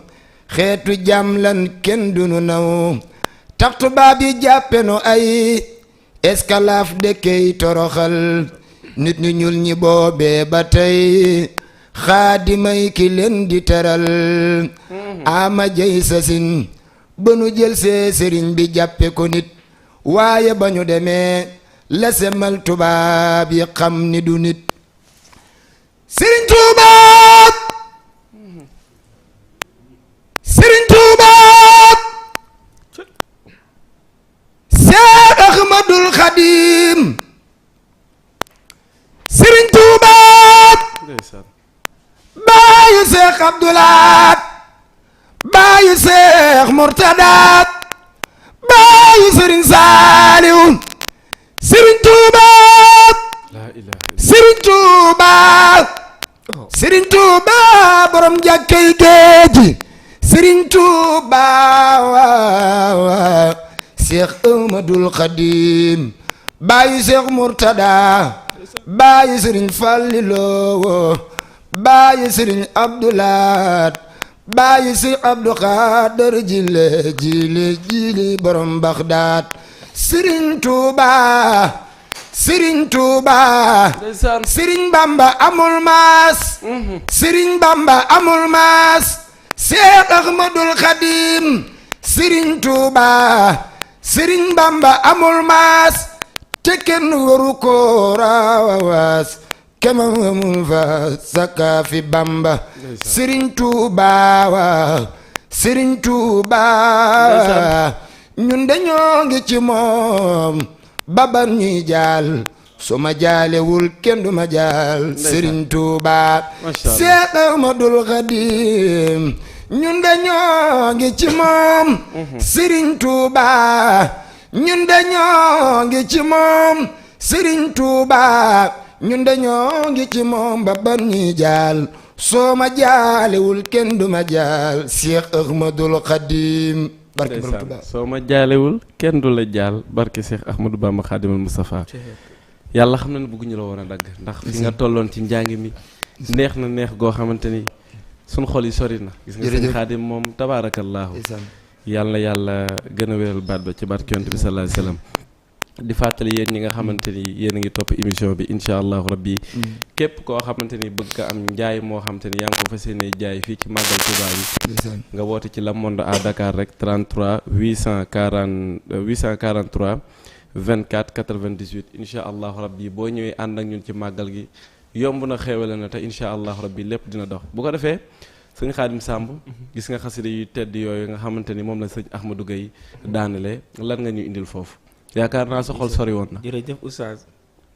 xeetu jàmm lan kenn dunu naw tax tubaab yi jàppe nu ay esclave dëkkey toroxal nit ñu ñuul ñi boobee ba tey xaadimay ki leen di teral ama jey sasin ba nu jël see sëriñ bi jàppe ko nit waaye ba ñu demee la semal tubaab yi xam ni du nit sëriñ tubaab sëriñ tubaab Seex Ahmadul Xadim sëriñ tubaab baayu Seex Abdulaat baayu Seex Murtadaat baayu sëriñ Saaliw sëriñ tubaab sëriñ tubaab sëriñ tubaab borom jàkkay géeji sëriñ tubaab Seex Ahmadul Xadim baayu Seex Murtada baayu sëriñ Falliloo baayu sëriñ Abdoulaat baayu sëriñ Abdou Xaadir jile borom Baxdaad sëriñ Tuuba sëriñ Tuuba sëriñ Bamba amul maas sëriñ Bamba amul maas Seex Ahmadul Xadim sëriñ Tuuba sëriñ Bamba amul maas te kenn waru ko rawaas kema amul fa saka fi Bamba sëriñ Tuuba waaw sëriñ Tuuba ñun dañoo ngi ci moom babar ñuy jaal su ma jaalewul kenn du ma jaal sëriñ Tuuba Seex Ahmadul Xadim ñun dañoo ngi ci moom sëriñ Tuuba ñun dañoo ngi ci moom sëriñ Tuuba ñun dañoo ngi ci moom babar ñuy jaal soo ma jaalewul kenn du ma jaal Seex Ahmadul Xadim barke borom Tuuba soo ma jaalewul kenn du la jaal barke Seex Ahmadou Bamba Xaadimal Mustafa yàlla xam na ne bëgguñu la woon a dagg ndax fi nga tolloon ci njàng mi neex na neex goo xamante ni suñ xol yi sori na gis nga sëñ Xaadim moom tabaarakallaahu yàlla yàlla gën a wéral baat ba ci barke yonent bi sallallaahu alayhi wa sallam di fàttali yéen ñi nga xamante ni yéen a ngi topp émission bi incha allahu rabbi képp koo xamante ni bëgg nga am njaay moo xamante ni yaa ngi ko fas yéene jaay fii ci màggal Tuuba bi nga woote ci Le Monde à Dakar rek 33 843 24 98 incha allahu rabbi boo ñëwee ànd ak ñun ci màggal gi yomb na xéewale na te incha allahu rabbi lépp dina dox bu ko defee sëñ Xaadim Samb gis nga xasida yu tedd yooyu nga xamante ni moom la sëñ Ahmadou Gueye daanale lan nga ñu indil foofu yaakaar naa sa xol sori woon na. jërëjëf oustaz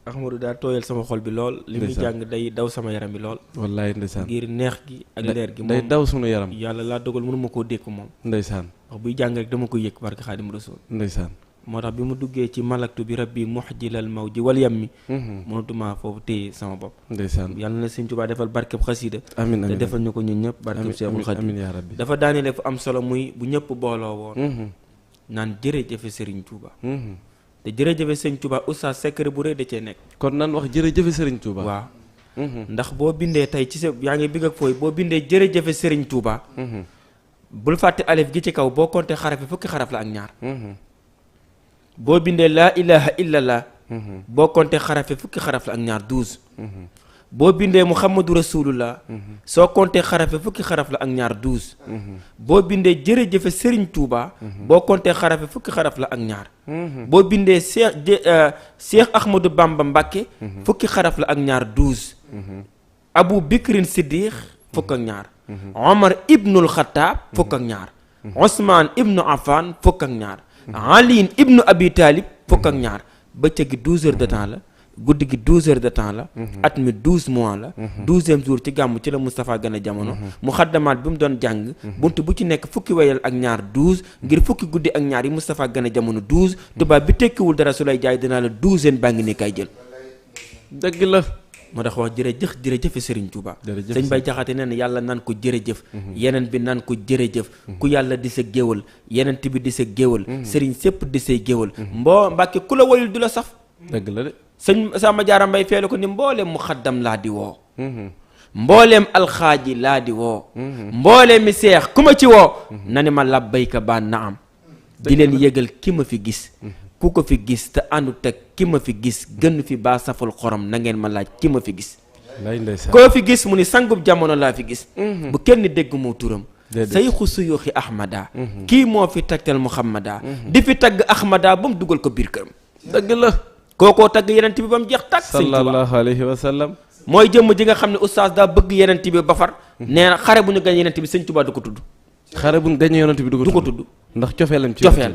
Ahmadou daa tooyal sama xol bi lool. li muy jàng day daw sama yaram bi lool. wallaay ndeysaan ngir neex gi ak leer gi. day daw sunu yaram. yàlla laa dogal mënuma koo dékk moom. ndeysaan wax buy jàng rek dama ko yëg barke Xaadim Rasuul. ndeysaan moo tax bi mu duggee ci malaktu bi rabbi muxjilal mawji wal yammi. mënatuma foofu téye sama bopp. ndeysaan yàlla na Sëñ Tuubaa defal barkeb xasida. amiin amiin te defal ñu ko ñun ñëpp. barkeb Seexul Xaadim amiin yaa rabbi. dafa daanele fu am solo muy bu ñëpp booloo woon. naan jërëjëfe Sëriñ Tuubaa. te jërëjëfe Sëriñ Tuubaa oustaz secret bu rëy da cee nekk. kon nan wax jërëjëfe Sëriñ Tuubaa. waaw. ndax boo bindee tey ci sa yaa ngi bigg ak fooy boo bindee jërëjëfe Sëriñ Tuubaa. bul fàtte alif gi ci kaw boo compté xaraf yi fukki xaraf la ak ñaar. boo bindee laa ilaha illallah. boo compté xaraf yi fukki xaraf la ak ñaar 12. boo bindee muhammadu rasulullah. soo compté xaraf yi fukki xaraf la ak ñaar 12. boo bindee jërëjëfe Sëriñ Tuubaa. boo compté xaraf yi fukki xaraf la ak ñaar. boo bindee Seex Ahmadou Bamba Mbàkke fukki xaraf la ak ñaar 12. Abu Bikrin Siddiq fukk ak ñaar. Omar ibnul Xataab fukk ak ñaar. Ousmane ibnu Affan fukk ak ñaar. Ali ibnu Abi Talib fukk ak ñaar. bëccëg gi 12 heures de temps la. guddi gi 12 heures de temps la. at mi 12 mois la. 12e jour ci gàmm ci la Moustapha gën a jamono. mu xaddamaat bi mu doon jàng. bunt bu ci nekk fukki wayal ak ñaar 12 ngir fukki guddi ak ñaar yi Moustapha gën a jamono 12 tubaab bi tekkiwul dara su lay jaay dinaa la 12 baa ngi ne kay jël. dëgg la. moo tax wax jërëjëf Serigne Touba. jërëjëf sëñ Bay Jaxate nee na yàlla naan ko jërëjëf. yeneen bi naan ko jërëjëf. ku yàlla di sa géwal yeneen bi di sa géwal. Serigne sépp di say géwal. Mbàkke ku la woyul du la saf. dëgg la de. sëñ Samba Diarra Mbaye feelu ko ni mbooleem mu xaddam laa di woo. mbooleem alxaaji laa di woo. mbooleem mi seex ku ma ci woo. na ni ma labbayka ba na am. di leen yëgal ki ma fi gis. ku ko fi gis te àndut ak ki ma fi gis gën fi baa saful xorom na ngeen ma laaj ki ma fi gis. koo fi gis mu ni sangub jamono laa fi gis. bu kenn dégg moo turam. sayxu suyuuxi ahmada. kii moo fi tagtal muhammada. di fi tagg ahmada ba mu dugal ko biir këram. dëgg la. kookoo tagg yenent bi ba mu jeex tàkk. sallallahu alayhi wa sallam. mooy jëmm ji nga xam ne oustaz daa bëgg yenent bi ba far. nee na xare bu ñu gañ yenent bi sëñ Tuubaa du ko tudd. xare bu ñu gañ yenent bi du ko tudd. ndax cofeelam ci cofeel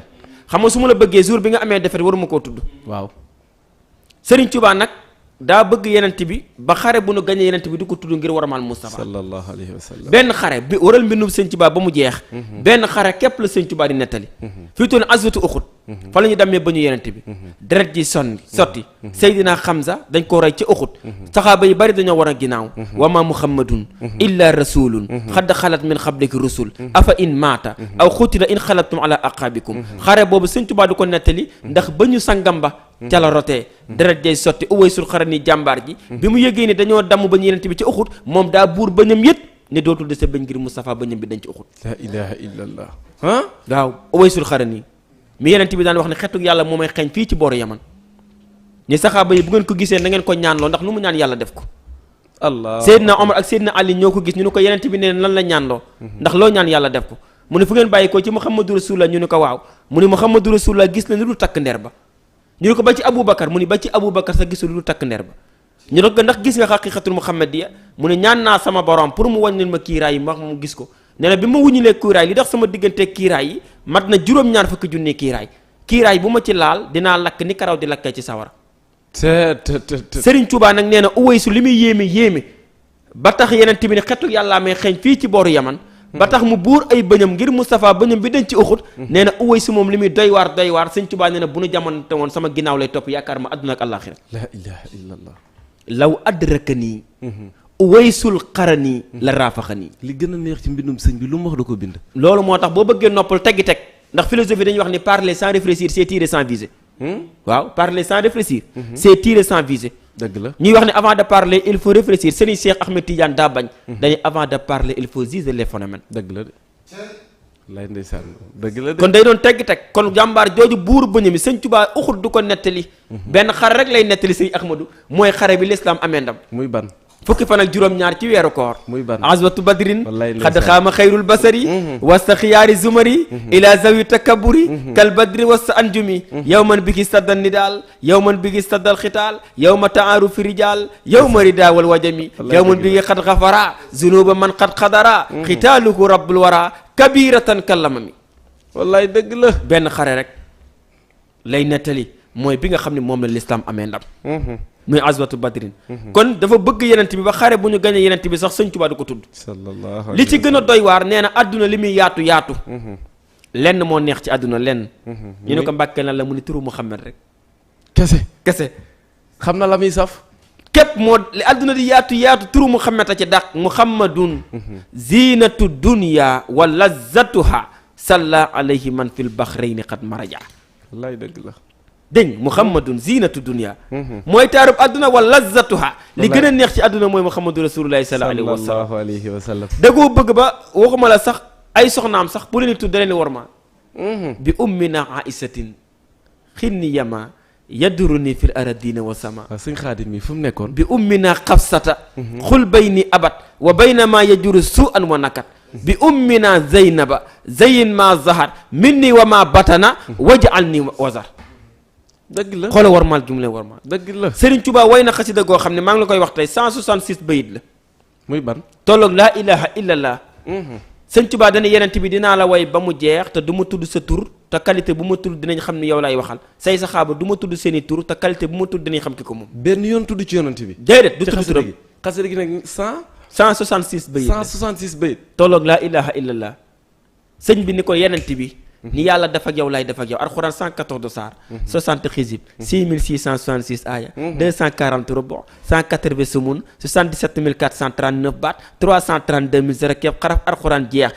xam nga su ma la bëggee jour bi nga amee defet waruma koo tudd. waaw. Sëriñ Tuubaa nag daa bëgg yenent bi ba xare bu nu gañee yenent bi du ko tudd ngir waramaal Moustapha sallallahu alayhi wa sallam. benn xare bi waral mbindum sëñ Tuubaa ba mu jeex. benn xare képp la sëñ Tuubaa di nettali. fii toon azwatu Uxud fa la ñu demee ba ñu yenent bi. deret ji sotti. Seydina Xamza dañ ko rey ci Uxud. saxaaba yi bari dañoo war a ginnaaw. wa ma muhammadun illa rasulun xadd xalat min xabliki rusul afa in maata aw xutila in xalatum ala aqabikum xare boobu sëñ Tuubaa du ko nettali ndax ba ñu sangam ba ca la rotee deret jay sotti Uwaysul Qarani jàmbaar ji bi mu yëgee ni dañoo damm ba ñu yenent bi ci Uhud moom daa buur bëñam yët ne dootul dese bëñ ngir Moustapha bëñam bi dañ ci Uhud. la ilaha illallah. waaw Uwaysul Qarani mi yenent bi daan wax ne xetu yàlla moo may xeeñ fii ci booru Yaman ñi saxaaba yi bu ngeen ko gisee na ngeen ko ñaanloo ndax lu mu ñaan yàlla def ko. allah Seydina Omar ak Seydina Ali ñoo ko gis ñu ne ko yenent bi ne lan la ñaanloo ndax loo ñaan yàlla def ko mu ne fu ngeen bàyyi ko ci Muhammadu Rasulullah ñu ne ko waaw mu ne Muhammadu Rasulullah gis na lu dul takk ndeer ba ñu ne ko ba ci Aboubacar mu ne ba ci Aboubacar sax gisul lu dul takk ndeer ba ñu ne ko ndax gis nga xaqiqatul muhammadiya mu ne ñaan naa sama borom pour mu wàññil ma kiiraay yi wax mu gis ko nee na bi ma wuññilee kiiraay li tax sama diggante kiiraay yi mat na juróom-ñaar fukki junni kiiraay bu ma ci laal dinaa lakk ni karaw di lakkee ci sawara. Serigne Touba nag nee na Uwaysu li muy yéeme ba tax yeneen tamit ne xetu yàllaa may xeeñ fii ci booru Yaman ba tax mu buur ay bëñam ngir Moustapha bëñam bi dañ ci Uhud nee na Uwaysu moom li muy doy waar Serigne Touba nee na bu nu jamonte woon sama ginnaaw lay topp yaakaar ma àdduna ak àllaaxira. la ilaha illallah. law adrakani Uwaysul Qarani la raafaxani. li gën a neex ci mbindum sëñ bi lu mu wax da ko bind. loolu moo tax boo bëggee noppal teggi teg ndax philosophie dañuy wax ni parler sans réfléchir c'est tirer sans viser. waaw parler sans réfléchir. c'est tirer sans viser. dëgg la ñuy wax ne avant de parler il faut réfléchir Serigne Cheikh Ahmed Tidiane daa bañ. dañuy avant de parler il faut juger les phénomènes. dëgg la de. lay ndeysaan dëgg la de. kon day doon tegg teg kon jàmbaar jooju buur bëñ mi sëñ Tuubaa Uhud du ko nettali. benn xare rek lay nettali sëñ Ahmadou mooy xare bi l'islam amee ndam. muy ban. fukki fan ak juróom-ñaar ci weeru koor. muy ban azwatu badrin wallaay xad xaama xayrul basari wasta xiyaari zumari ila zawi takaburi kal badri wasta anjumi yow man bi gi staddal nidaal yow man bi gi staddal xitaal yow ma taaru fi rijaal yow ma rida wal wajami yow man bi gi xad xafara zunuba man xad xadara xitaaluhu rabbul wara kabiratan kallamami. wallaay dëgg la. benn xare rek lay nettali mooy bi nga xam ne moom la lislaam amee ndam. muy azwatu badrin kon dafa bëgg yenent bi ba xare bu ñu gañee yenent bi sax sëñ Tuubaa du ko tudd. sallallahu li ci gën a doy waar nee na àdduna li muy yaatu lenn moo neex ci àdduna lenn. ñu ne ko mbàkkee lan la mu ni turu Muhammad rek. kese xam na la muy saf. képp moo li àdduna di yaatu turu Muhammad a ci dàq Muhammadun zinatu dunya wa lazzatuha salla alayhi man fil bahrayni qad maraja. wallaay dëgg la. dégg Muhammadun zinatu dunya mooy taarub àdduna wa lazzatuha li gën a neex ci àdduna mooy Muhammadu rasulullahi sallallahu alayhi wa sallam. dagoo bëgg ba waxuma la sax ay soxnaam sax bu leen tudd da leen warma bi ummina aisatin xinni yama yaduruni fil aradina wa sama. waaw sëñ Xaadim mi fu mu nekkoon. bi ummina xabsata xul bayni abat wa baynama yajuru su'an wa nakat bi ummina zaynaba zayin ma zahar minni wa ma batana waj'al ni wazar. dëgg la xoolal warmaal gi mu leen warmaal. dëgg la Serigne Touba way na xasida goo xam ne maa ngi la koy wax tey 166 bayit la. muy ban. tolloog laa ilaha illallah. Serigne Touba dana yenent bi dinaa la way ba mu jeex te du ma tudd sa tur te qualité bu ma tudd dinañ xam ne yow laay waxal say saxaaba du ma tudd seen i tur te qualité bu ma tudd dinañ xam ki ko moom. benn yoon tudd ci yonent bi. déedéet du tudd turam. xasida gi nag 166 bayit la 166 bayit. tolloog laa ilaha illallah. sëñ bi ni ko yenent bi. ni yàlla def ak yow lay def ak yow alxuraan 114 saar 60 xisib 6666 aaya 240 rubu 180 sumun 77439 baat 332 0 képp xaraf alxuraan jeex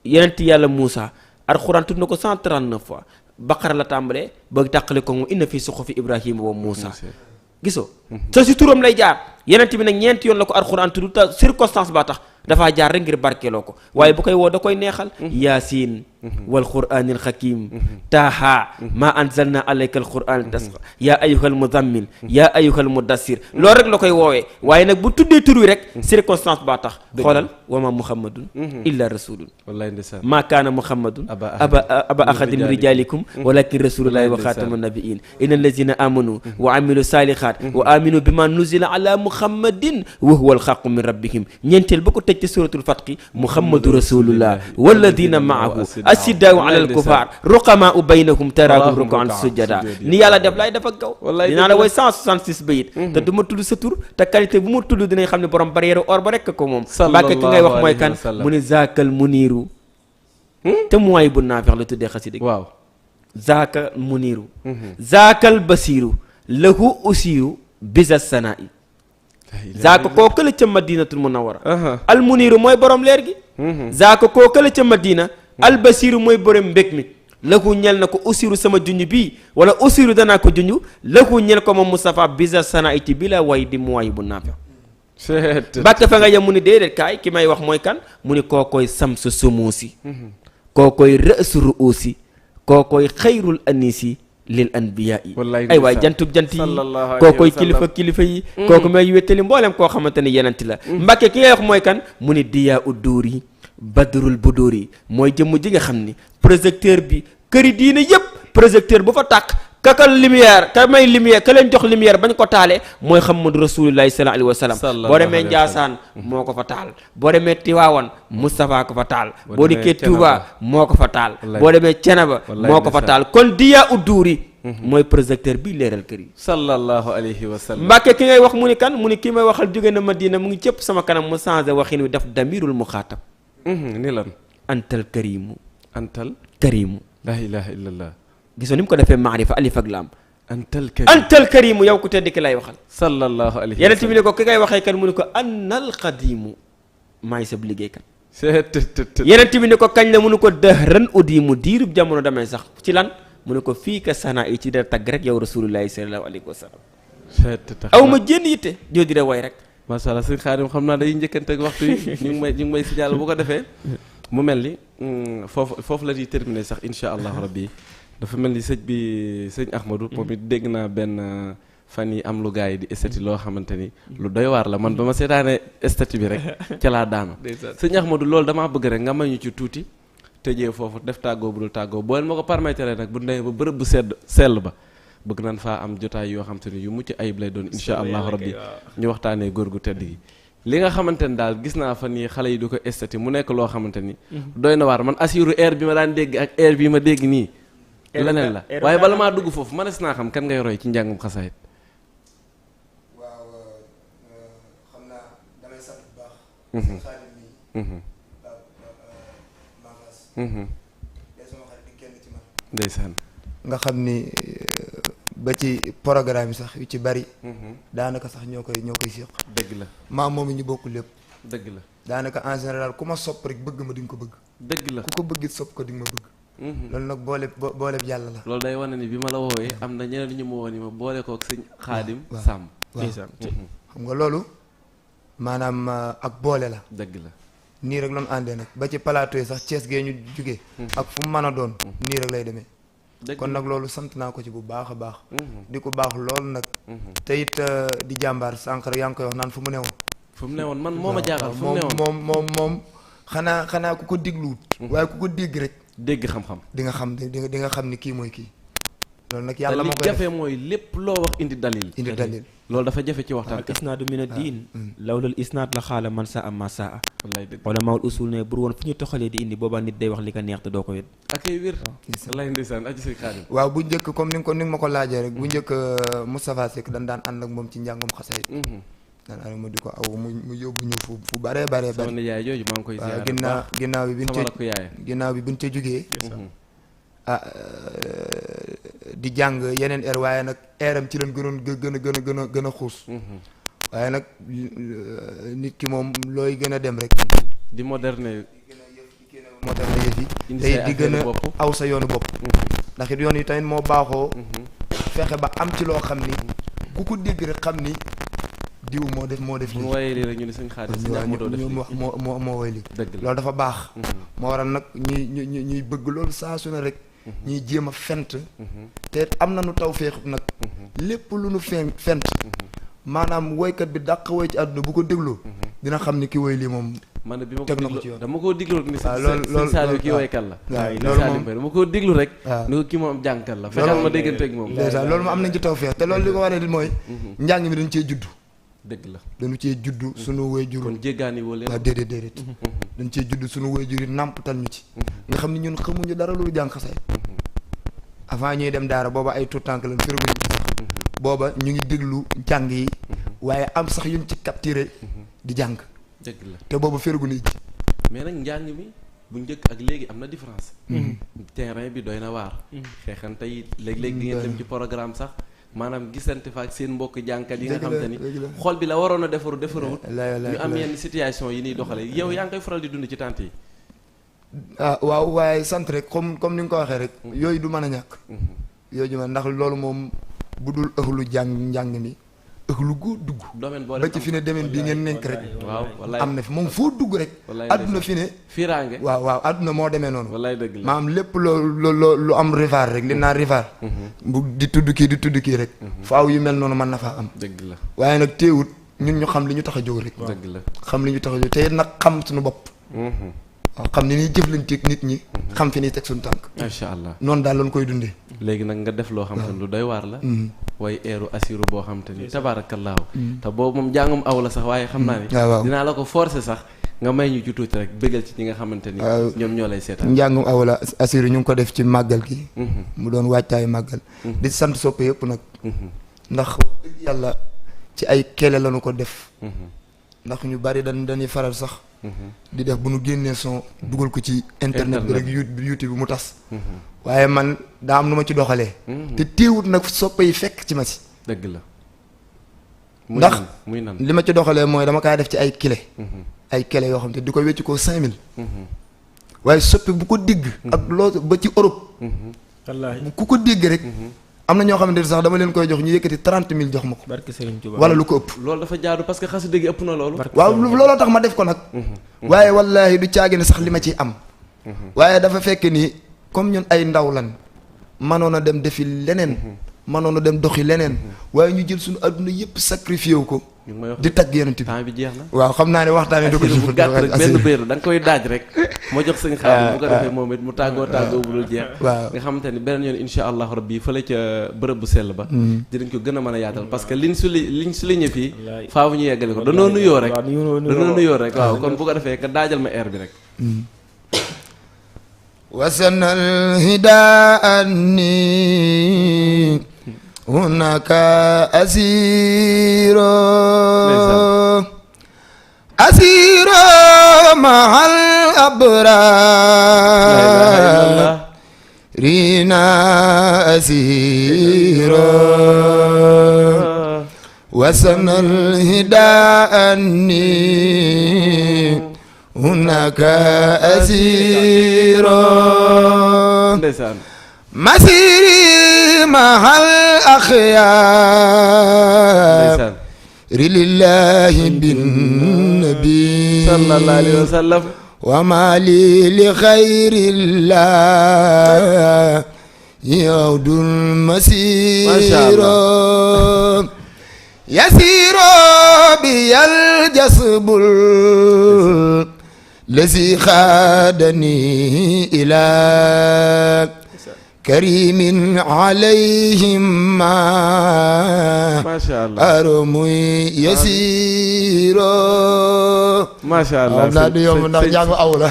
yenent yàlla Muusa alxuraan tudd na ko 139 fois baqara la tàmbalee ba tàqale ko moom inna fi suxufi Ibrahima wa Muusa gisoo sa si turam lay jaar yenent bi nag ñeenti yoon la ko alxuraan tudd te circonstance baa tax dafaa jaar rek ngir barkeeloo ko waaye bu koy woo da koy neexal yaasin wal quraanil hakim taaha ma anzalna alayka al quraan tasqa yaa ayyuhal muzammil yaa ayyuhal mudassir loolu rek la koy woowee waaye nag bu tuddee tur wi rek circonstance baa tax xoolal wa ma muhammadun illa rasulun wallaay ndeysaan maa kaana muhammadun aba ahadin min rijalikum walakin rasulullahi wa xaatama nabiin inna allazina amanu wa amilu salihat wa aminu bima nuzila ala muhammadin wa huwa alxaqu min rabbihim ñeenteel ba ko tëj ci suratul fatqi muhammadu rasulullah walladina maahu asiddaau ala alkufar ruqamaau baynahum taraahum rukaan sujjada ni yàlla def laay def ak gaw dinaa la way 166 bayit te du ma tudd sa tur te qualité bu ma tudd dinañ xam ne borom barrière or ba rekk ko moom mbàkke ki ngay wax mooy kan mu ne zaakal muniiru te mooy bu naafex la tuddee xasida waaw zaaka muniiru zaakal basiiru lahu usiiru bisa sanaa'i zaaka koo kële ca madinatul munawwara al muniiru mooy borom leer gi zaaka koo kële ca madina al basiiru mooy borom mbég mi lahu ñel na ko usiru sama junj bii wala usiru danaa ko junj lahu ñel ko moom Moustapha bisa sana iti bi la way di mu way bu naafi Mbàkke fa nga yem mu ni déedéet kaay ki may wax mooy kan mu ni kookoy samsu sumuusi kookoy rësu ruusi kookoy xayrul anisi lil anbiya yi ay waay jantub jant yi kookoy kilifa yi kooku may wéttali mboolem koo xamante ne yenanti la Mbàkke ki ngay wax mooy kan mu ni diyaa udduur yi badrul budur yi mooy jëmm ji nga xam ni projecteur bi këri diine yëpp projecteur bu fa tàkk kakal lumière ka may lumière ka leen jox lumière bañ ko taale mooy Muhammadu Rasulullahi sallallahu alayhi wa sallam boo demee Njaasaan moo ko fa taal boo demee Tiwaawan Moustapha ko fa taal boo dikkee Touba moo ko fa taal boo demee Cenaba moo ko fa taal kon diyaa udduuri mooy projecteur bi leeral kër yi sallallahu alayhi wa sallam Mbàkke ki ngay wax mu ni kan mu ni ki may waxal jóge na Madina mu ngi cëpp sama kanam mu changé waxin wi def damirul muxaatab ni lan antal karimu antal karimu la ilaha illallah gisoo ni mu ko defee maarifa alif ak laam antal karimu yow ku tedd ki lay waxal sallallahu alayhi yeneen bi ne ko ki ngay waxee kan mu ne ko annal qadimu maay sab liggéeykat yeneen bi ne ko kañ la mu ne ko dëhran udimu diirub jamono damay sax ci lan mu ne ko fii ka sana yi ci dara tagg rek yow rasulullahi sallallahu alayhi wa sallam aw ma jénn yitte joo di way rek macha allah sëñ Xaadim xam naa day njëkkante ak waxtu yi ñu ngi may signal bu ko defee mu mel ni foofu la ñuy terminer sax insha allahu rabbi dafa mel ni sëñ Ahmadou moom it dégg naa benn fan yi am lu gars yi di estati loo xamante ni lu doy waar la man ba ma seetaanee estati bi rek ca laa daanu sëñ Ahmadou loolu damaa bëgg rek nga may ñu ci tuuti tëjee foofu def tàggoo bu dul tàggoo boo leen ma ko permettre nag bu ndee ba bërëb bu sell ba bëgg nañ faa am jotaay yoo xam te ni yu mucc ayib lay doon insha allahu rabbi ñu waxtaanee góor gu tedd gi li nga xamante ni daal gis naa fa nii xale yi du ko estati mu nekk loo xamante ni doy na waar man assuru air bi ma daan dégg ak air bi ma dégg nii leneen la waaye bala maa dugg foofu mënees naa xam kan ngay roy ci njàngum xasaayit waaw xam naa damay sant bu baax xaadim mi maamas day sama xarit di kenn ci man ndeysaan nga xam ni ba ci programme yi sax yu ci bari daanaka sax ñoo koy séq dëgg la maa moom ñu bokk lépp dëgg la daanaka en général ku ma sopp rek bëgg ma di nga ko bëgg dëgg la ku ko bëggit sopp ko di nga ma bëgg loolu nag boole yàlla la loolu day wane ni bi ma la woowee am na ñeneen ñu ma woo ni ma boole kook sëñ Xaadim Sàmb waaw xam nga loolu maanaam ak boole la dëgg la nii rek loonu àndee nag ba ci plateau yi sax Thiès gee ñu jugee ak fu mu mën a doon nii rek lay demee kon nag loolu sant naa ko ci bu baax a baax di ko baax loolu nag te it di jàmbaar sànq rek yaa ngi koy wax naan fu mu newoon man moo ma jaaxal fu mu newoon moom xanaa ku ko dégluwut waaye ku ko dégg rek dégg xam-xam di nga xam ni kii mooy kii loolu nag yàlla moo koy jafe mooy lépp loo wax indi dalil loolu dafa jafe ci waxtaan isnaadu min ad-diin lawlal isnaad la xaala man saa ma saa ulamaul usul ne bur woon fu ñu toxalee di indi boobaa nit day wax li ko neex te doo ko wét akay wér wallaay ndeysaan aji sëñ Xaadim waaw bu njëkk comme ni nga ma ko laajee rek bu njëkk Moustapha Seck daan ànd ak moom ci njàngum xasaayid daan ànd ma di ko aw mu yóbbu ñu fu bare sama nijaay jooju maa ngi koy ziar ginnaaw bi biñ ca jógee di jàng yeneen air waaye nag airam ci leen gën a xuus waaye nag nit ki moom looy gën a dem rek di moderne yëf yi tey di gën a aw sa yoonu bopp ndax it yoon yi tamit moo baaxoo fexe ba am ci loo xam ni ku ko dégg rek xam ni diw moo def lii waaye lii rek ñu ne sëñ Xaadim moo woy lii loolu dafa baax moo waral nag ñuy bëgg loolu saa su ne rek ñuy jéem a fent te am nañu taw feexut nag lépp lu nu fent maanaam woykat bi dàq woy ci àdduna bu ko dégloo dina xam ni ki woy lii moom man bi ma teg na ko ci yoon dama koo diglu ni sëñ Saliou kii woykat la loolu moom dama koo diglu rek ni ko kii moom jàngkat la fexeel ma dégganteeg moom déjà loolu moom am nañ ci taw feex te loolu li ko waree di mooy njàng mi dañ cee juddu dëgg la dañu cee juddu suñu waajur kon jéggaani woo leen waaw déedéet dañ cee juddu suñu waajur yi nàmpatal ñu ci nga xam ni ñun xamuñu dara loolu jàng xasaay avant ñuy dem daara booba ay tout tànk lañ firguñ ci sax booba ñu ngi déglu jàng yi waaye am sax yuñ ci capturé di jàng dëgg la te booba firgu ni ci mais nag njàng mi bu njëkk ak léegi am na différence terrain bi doy na waar xeexante yi léeg-léeg di ngeen dem ci programme sax maanaam gisante fa ak seen mbokk jànkat yi nga xam te ni xol bi la waroon a defaruwut ñu am yenn situation yi niy doxale yow yaa ngi koy faral di dund ci tànt yi ah waaw waaye sant rek comme ni nga ko waxee rek yooyu du mën a ñàkk yooyu du mën ndax loolu moom bu dul ëxlu njàng mi ëxlu gu dugg ba ci fi ne demen bii ngeen nekk rek waaw am na fi moom foo dugg rek adduna fi ne fiiraange waaw adduna moo demee noonu wallaay dëgg la maanaam lépp lu am rivaar rek li naa rivaar bu di tudd kii rek faaw yu mel noonu mën na faa am dëgg la waaye nag teewut ñun ñu xam li ñu tax a jóg rek dëgg la xam li ñu tax a jóg te nag xam suñu bopp waaw xam ni ñuy jëflanteeg nit ñi xam fi ñuy teg suñu tànk macha allah noonu daal lañ koy dundee léegi nag nga def loo xam te ni lu doy waar la way eeru assiru boo xam te ni tabaarakallaahu te boobu moom jàngum aw la sax waaye xam naa ni dinaa la ko forcer sax nga may ñu ci tuuti rek bëggal ci ñi nga xamante ni ñoom ñoo lay seetaan njàngum aw la assiru ñu ngi ko def ci màggal gi mu doon wàccaayu màggal di sant soppe yëpp nag ndax dëgg yàlla ci ay kele lañu ko def ndax ñu bari dañuy faral sax di def bu nu génnee son dugal ko ci internet bi rek YouTube bi mu tas waaye man daa am nu ma ci doxalee te téewut nag soppe yi fekk ci ma si dëgg la ndax muy nan li ma ci doxalee mooy dama kaa def ci ay kele yoo xam te di ko wecc ko 5000 waaye soppe bu ko dégg ak loo ba ci Europe wallaahi ku ko dégg rek am na ñoo xamante ne sax dama leen koy jox ñu yëkkati 30 000 jox ma ko barke Serigne Touba wala lu ko ëpp loolu dafa jaadu parce que xasida gi ëpp na loolu waaw looloo tax ma def ko nag waaye wallaahi du caagi ne sax li ma ciy am waaye dafa fekk ni comme ñun ay ndaw lan manoon a dem defi leneen manoon a dem doxi leneen waaye ñu jël suñu adduna yëpp sacrifié wu ko di tagg yonent bi temps bi jeex na waaw xam naa ne waxtaan wi du ko bu gàtt rek benn béer da nga koy daaj rek moo jox sëñ Xaadim bu ko defee moom it mu tàggoo bu dul jeex waaw nga xamante ni beneen yoon insha allahu rabbi fële ca bërëb bu sell ba dinañ ko gën a mën a yaatal parce que liñ su liñe fii faaw ñu yeggale ko danoo nuyoo rek waaw kon bu ko defee nga daajal ma air bi rek wasanal hidaani hunaka asiro mahal abrar rina asiro wasanal hidaani hunaka asiro masiri mahal akhyar lillahi bin nabi sallallahu alayhi wa sallam wa mali li khayrillah yawdul masiro yasiro biyal jasbul lazi khadani ila karimin alayhim ma masha Allah arumuy yasiro masha Allah naa du yomb ndax jàngu aw la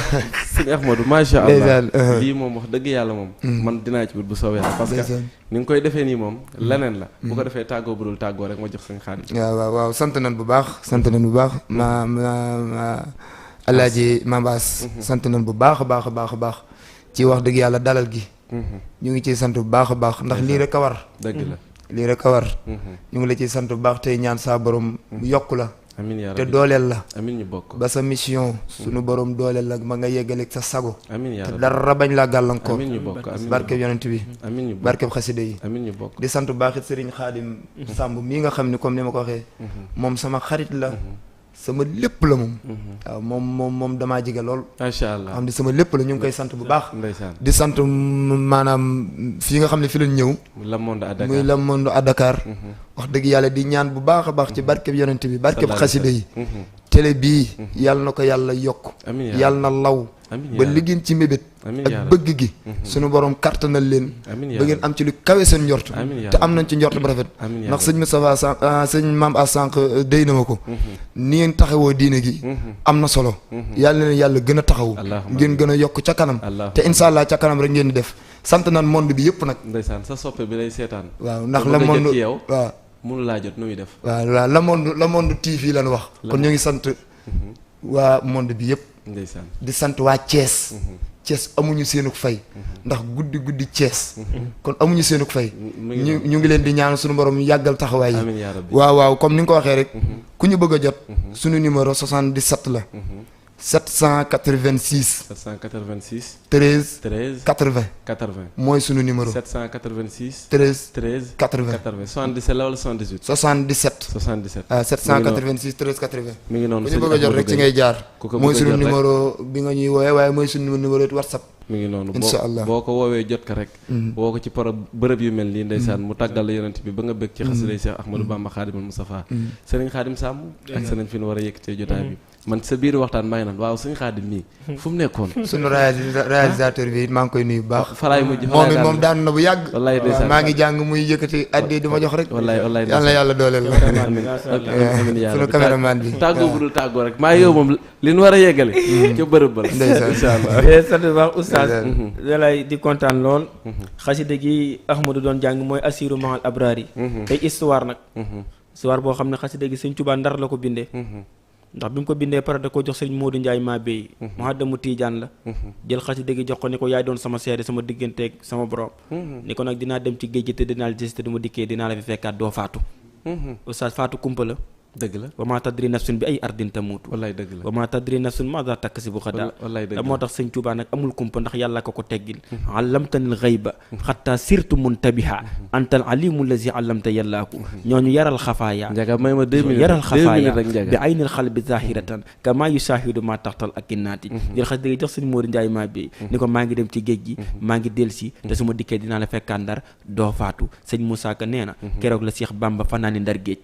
sëñ Ahmadou masha Allah lii moom wax dëgg yàlla moom man dinaa ci biir bu soobee yàlla parce que ni nga koy defee nii moom leneen la bu ko defee tàggoo bu dul tàggoo rek ma jox sëñ Xaadim waaw sant nañ bu baax ma Alaaji Mambaas sant nañ bu baax a baax ci wax dëgg yàlla dalal gi ñu ngi ciy sant bu baax a baax ndax lii rek a war dëgg la lii rek a war ñu ngi la ciy sant bu baax tey ñaan saa borom yokk la amiin yaa te rabbi dooleel la amiin ñu bokk ba sa mission sunu borom dooleel la ma nga yeggaleeg sa sago amiin yaa te rabbi dara bañ laa gàllankoor amiin ñu bokk amiin barkeb yonent bi amiin ñu bokk barkeb xasida yi amiin ñu bokk di sant bu baax it Serigne Khadim Samb mii nga xam ni comme ni ma ko waxee moom sama xarit la sama lépp la moom waaw moom damaa jige lool macha allah xam ni sama lépp la ñu ngi koy sant bu baax ndeysaan di sant maanaam fii nga xam ne fi lañ ñëw la monde à Dakar muy la monde à Dakar wax dëgg yàlla di ñaan bu baax a baax ci barkeb yonent bi barkeb xasida yi télé bii yàlla na ko yàlla yokk amiin yàlla na law amiin ba li ngeen ci mébét amiin ak bëgg gi suñu borom kartanal leen amiin ba ngeen am ci lu kawe seen njort amiin te am nañ ci njort bu rafet amiin ndax sëñ Moustapha sànq sëñ Mame As sànq déy na ma ko ni ngeen taxawoo diine gi am na solo yàlla na leen yàlla gën a taxawu ngeen gën a yokk ca kanam te incha allah ca kanam rek ngeen di def sant nañ monde bi yëpp nag ndeysaan sa soppe bi lay seetaan waaw ndax la monde ci yow waaw mënu laa jot nu muy def waaw la monde TV lañ wax kon ñu ngi sant waa monde bi yëpp ndeysaan di sant waa Thiès Thiès amuñu seenuk fay ndax guddi Thiès kon amuñu seenuk fay ñu ngi leen di ñaan suñu borom yàggal taxawaay yi amiin yaa rabbi waaw comme ni nga ko waxee rek ku ñu bëgg a jot suñu numéro 77 la 786 786 13 13 80 80 mooy sunu numéro 786 13 13 80 80 77 la wala 78 77 77 786 13 80 mi ngi noonu bu ñu bëgg a jot rek ci ngay jaar ku ko mooy bëgg a sunu jot rek numéro bi nga ñuy woowee waaye mooy sunu numéro WhatsApp mi ngi noonu incha allah boo ko woowee jot ko rek woo ko ci bërëb yu mel nii ndeysaan mu tàggal la yonent bi ba nga bëgg ci xasiday Cheikh Ahmadou Bamba Khadimul Moustapha sëriñ Khadim Samb ak sëriñ fi nu war a yëkkatee jotaay bi man sa biir waxtaan maa ngi naan waaw sëriñ Khadim nii fu mu nekkoon sunu réalisateur bi maa ngi koy nuyu bu baax falaay mujj moom it moom daan na bu yàgg wallaay ndeysaan maa ngi jàng muy yëkkati addi di ma jox rek wallaay yàlla na yàlla dooleel la amiin amiin sunu caméraman bi tàggoo bu dul tàggoo rek maa yow moom li nu war a yeggale ca bërëb ba la ndeysaan incha allah sant bu baax oustaz dalay di kontaan lool xasida gi Ahmadou doon jàng mooy Assiru Mahal Abraar yi tey histoire nag histoire boo xam ne xasida gi Sëñ Tuubaa Ndar la ko bindee ndax bi mu ko bindee pare da ko jox Sëñ Moodu Njaay maa béy muhaddamu Tiijaan la jël xasida gi jox ko ni ko yaay doon sama seede sama digganteeg sama borom ni ko nag dinaa dem ci géej gi te dinaa la gis te du ma dikkee dinaa la fi fekkaat doo faatu oustaz faatu kumpa la dëgg la wa maa tadri nafsun bi ay ardin tamuutu wallaay dëgg la wa maa tadri nafsun maada taksibu xadaa wallaay dëgg da moo tax Sëñ Tuubaa nag amul kumpa ndax yàlla ko teggil allamtanil xayba xatta sirtu muntabiha antal alimu lazi allamta yàllaaku ñooñu yaral xafaaya njaga may ma 2 minutes yaral xafaaya rek njaga bi aynil xalbi zahiratan kama yusaahidu ma taxtal ak innaati jël xas dëgg jox Sëñ Moodu Njaay maa bi ni ko maa ngi dem ci géej gi maa ngi delsi te su ma dikkee dinaa la fekkaan Ndar doo faatu Sëñ Musaa Ka nee na keroog la Seex Bamba fanaani Ndar géej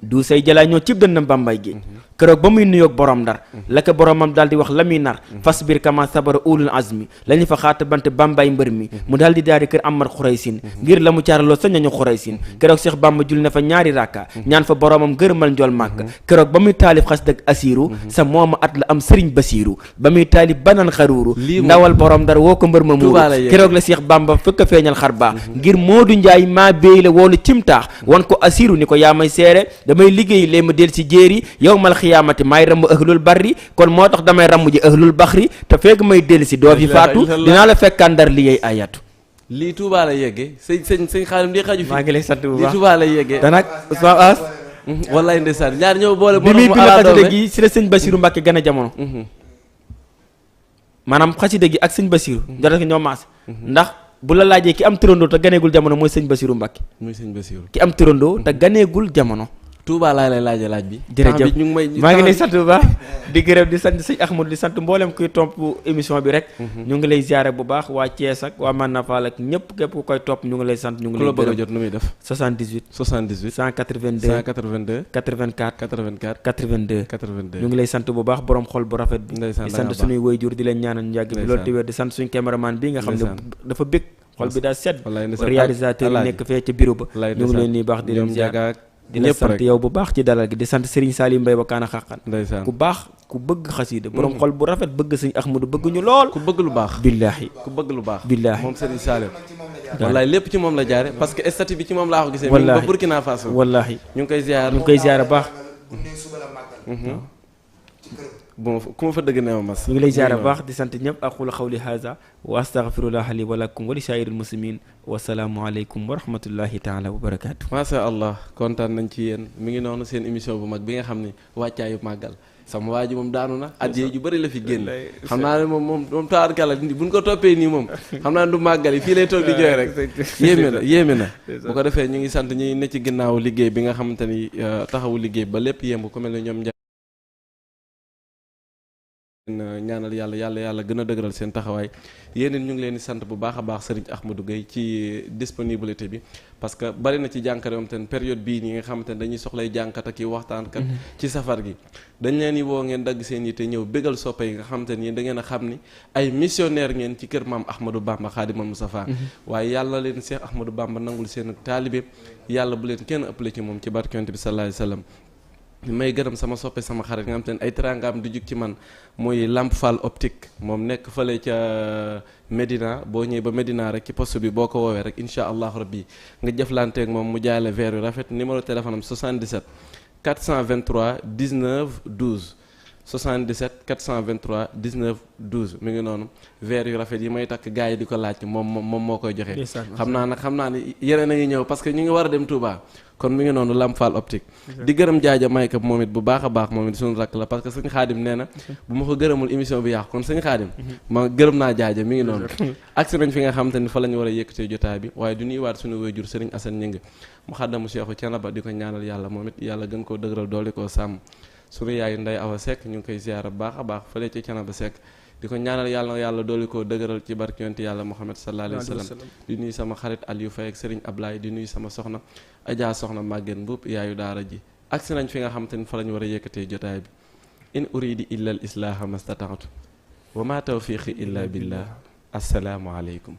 du say jëlaay ñoo cib dënnam bambay géej keroog ba muy nuyoog borom Ndar la ko boromam daal di wax la muy nar fasbir kama sabara ulul azmi la ñu fa xaata bante bambay mbër mi mu daal di daari kër Amar Xuraysin ngir la mu caaraloo sa ñañu Xuraysin keroog Cheikh Bamba jul na fa ñaari rakka ñaan fa boromam gërëmal njool màkk keroog ba muy taalif xas dëgg Asiru sa mooma at la am Sëriñ Basiiru ba muy taalif banan xaruuru ndawal borom Ndar woo ko mbër ma muuru keroog la Cheikh Bamba fekk a feeñal xar baax ngir Moodu Njaay maa béy la woolu cimtaax wan ko Asiru ni ko yaa may seere damay liggéey lee ma del si jéeri yow mal xiyaamati maay ramm ahlul barri kon moo tax damay ramm ji ahlul baxri te fekk may del si doo fi faatu dinaa la fekkaan Ndar li yey ayatu lii Touba la yeggee sëñ Xaadim di xaju fi maa ngi lay sant bu baax lii Touba la yeggee te nag Oustaz As wallaay ndeysaan ñaar ñëw boole bi muy bind xasida gi si la sëñ Basiru Mbàkke gën a jamono maanaam xasida gi ak sëñ Basiru jota ko ñoo maas ndax bu la laajee ki am turandoo te ganeegul jamono mooy sëñ Basiru Mbàkke muy sëñ Basiru ki am turandoo te ganeegul jamono Touba laa lay laaj laaj bi jërëjëf ñu ngi may maa ngi lay sant bu baax di gërëm di sant sëñ Ahmadou di sant mboolem kuy topp émission bi rek ñu ngi lay ziare bu baax waa Thiès ak waa Manna Fall ak ñëpp képp ku koy topp ñu ngi lay sant ñu ngi lay ku la bëgg a jot nu muy def 78 182 84 82 ñu ngi lay sant bu baax borom xol bu rafet bi di sant suñuy waajur di leen ñaanal ñu yàgg bi loolu te wér di sant suñu caméraman bi nga xam ne dafa bëgg xol bi daa sedd réalisateur yi nekk fee ca bureau ba ñu ngi leen nii baax di leen ziare di la sant yow bu baax ci dalal gi di sant Serigne Salim Mbaye ba kaana xaqan ku baax ku bëgg xasida borom xol bu rafet bëgg sëñ Ahmadou bëgg ñu lool ku bëgg lu baax billaahi ku bëgg lu baax billaahi moom Serigne Salim wallaay lépp ci moom la jaare parce que statut bi ci moom laa ko gisee mi ba Burkina Faso wallaahi ñu ngi koy ziar baax bon ku ma fa dëgg neew mas ñu ngi lay ziar baax di sant ñëpp aqulu xawli haza wa astaghfirullah li wa lakum wa li saa'iril muslimin wasalaamu aleykum wa rahmatullahi taala wa barakaatu masha allah kontaan nañ ci yéen mi ngi noonu seen émission bu mag bi nga xam ne wàccaayu màggal sama waa ji moom daanu na addiye ju bëri la fi génn xam naa ne moom taarkala buñ ko toppee nii moom xam naa ne du màggal yi fii lay toog di jooy rek yéeme na bu ko defee ñu ngi sant ñi ne ci ginnaaw liggéey bi nga xamante ni taxawu liggéey ba lépp yemb ku mel ne ñoom ñaanal yàlla gën a dëgëral seen taxawaay yéen ñu ngi leen di sant bu baax a baax Serigne Ahmadou Gueye ci disponibilité bi parce que bari na ci jànkat yoo xamante ne période bii nii nga xamante ne dañuy soxlay jànkat ak i waxtaankat ci safar gi dañ leen di woo ngeen dagg seen yi te ñëw bégal soppe yi nga xamante ni da ngeen a xam ni ay missionnaire ngeen ci kër maam Ahmadou Bamba Khadimal Moustapha waaye yàlla leen Cheikh Ahmadou Bamba nangul seen taalibe yàlla bu leen kenn ëppale ci moom ci barke Yonent bi sallallahu alayhi wasallam may gërëm sama soppe sama xarit nga xam te ne ay teraangaam du jug ci man mooy Lamp Fall optique moom nekk fële ca Médina boo ñëwee ba Médina rek ci poste bi boo ko woowee rek incha allahu rabbi nga jëflanteeg moom mu jaay la verre yu rafet numéro téléphone am 77 423 19 12 77 423 19 12 mi ngi noonu verre yu rafet yi may takk gars yi di ko laaj moom moo koy joxe. xam naa ne yeneen a ngi ñëw parce que ñu ngi war a dem Touba kon mi ngi noonu Lamp Fall optique. di gërëm jaaja Mayka moom it bu baax a baax moom it suñu rakk la parce que sëñ Xaadim nee na bu ma ko gërëmul émission bi yàqu kon sëñ Xaadim ma gërëm naa jaaja mi ngi noonu. agsi nañ fi nga xam te ni fa la ñu war a yëkkatee jotaay bi waaye du nuyuwaat suñu waajur Serigne Assane Ñing mu xaddamu Seexu Canaba di ko ñaanal yàlla moom it yàlla gën koo dëgëral doole koo sàmm sunu yaay Ndey Awa Seck ñu ngi koy ziyaara baax a baax fële ci Canaba Seck di ko ñaanal yàlla dooli koo dëgëral ci barke yonent yàlla Muhammad sallallahu alayhi wa sallam di nuyu sama xarit Aliou Faye ak Serigne Ablaye di nuyu sama soxna Adja soxna Maguette Mboup yaayu daara ji agsi nañ fi nga xam te ni fa la ñu war a yëkkatee jotaay bi in uridi illa al islaha mastata'tu wa ma tawfiqi illa billah assalaamu aleykum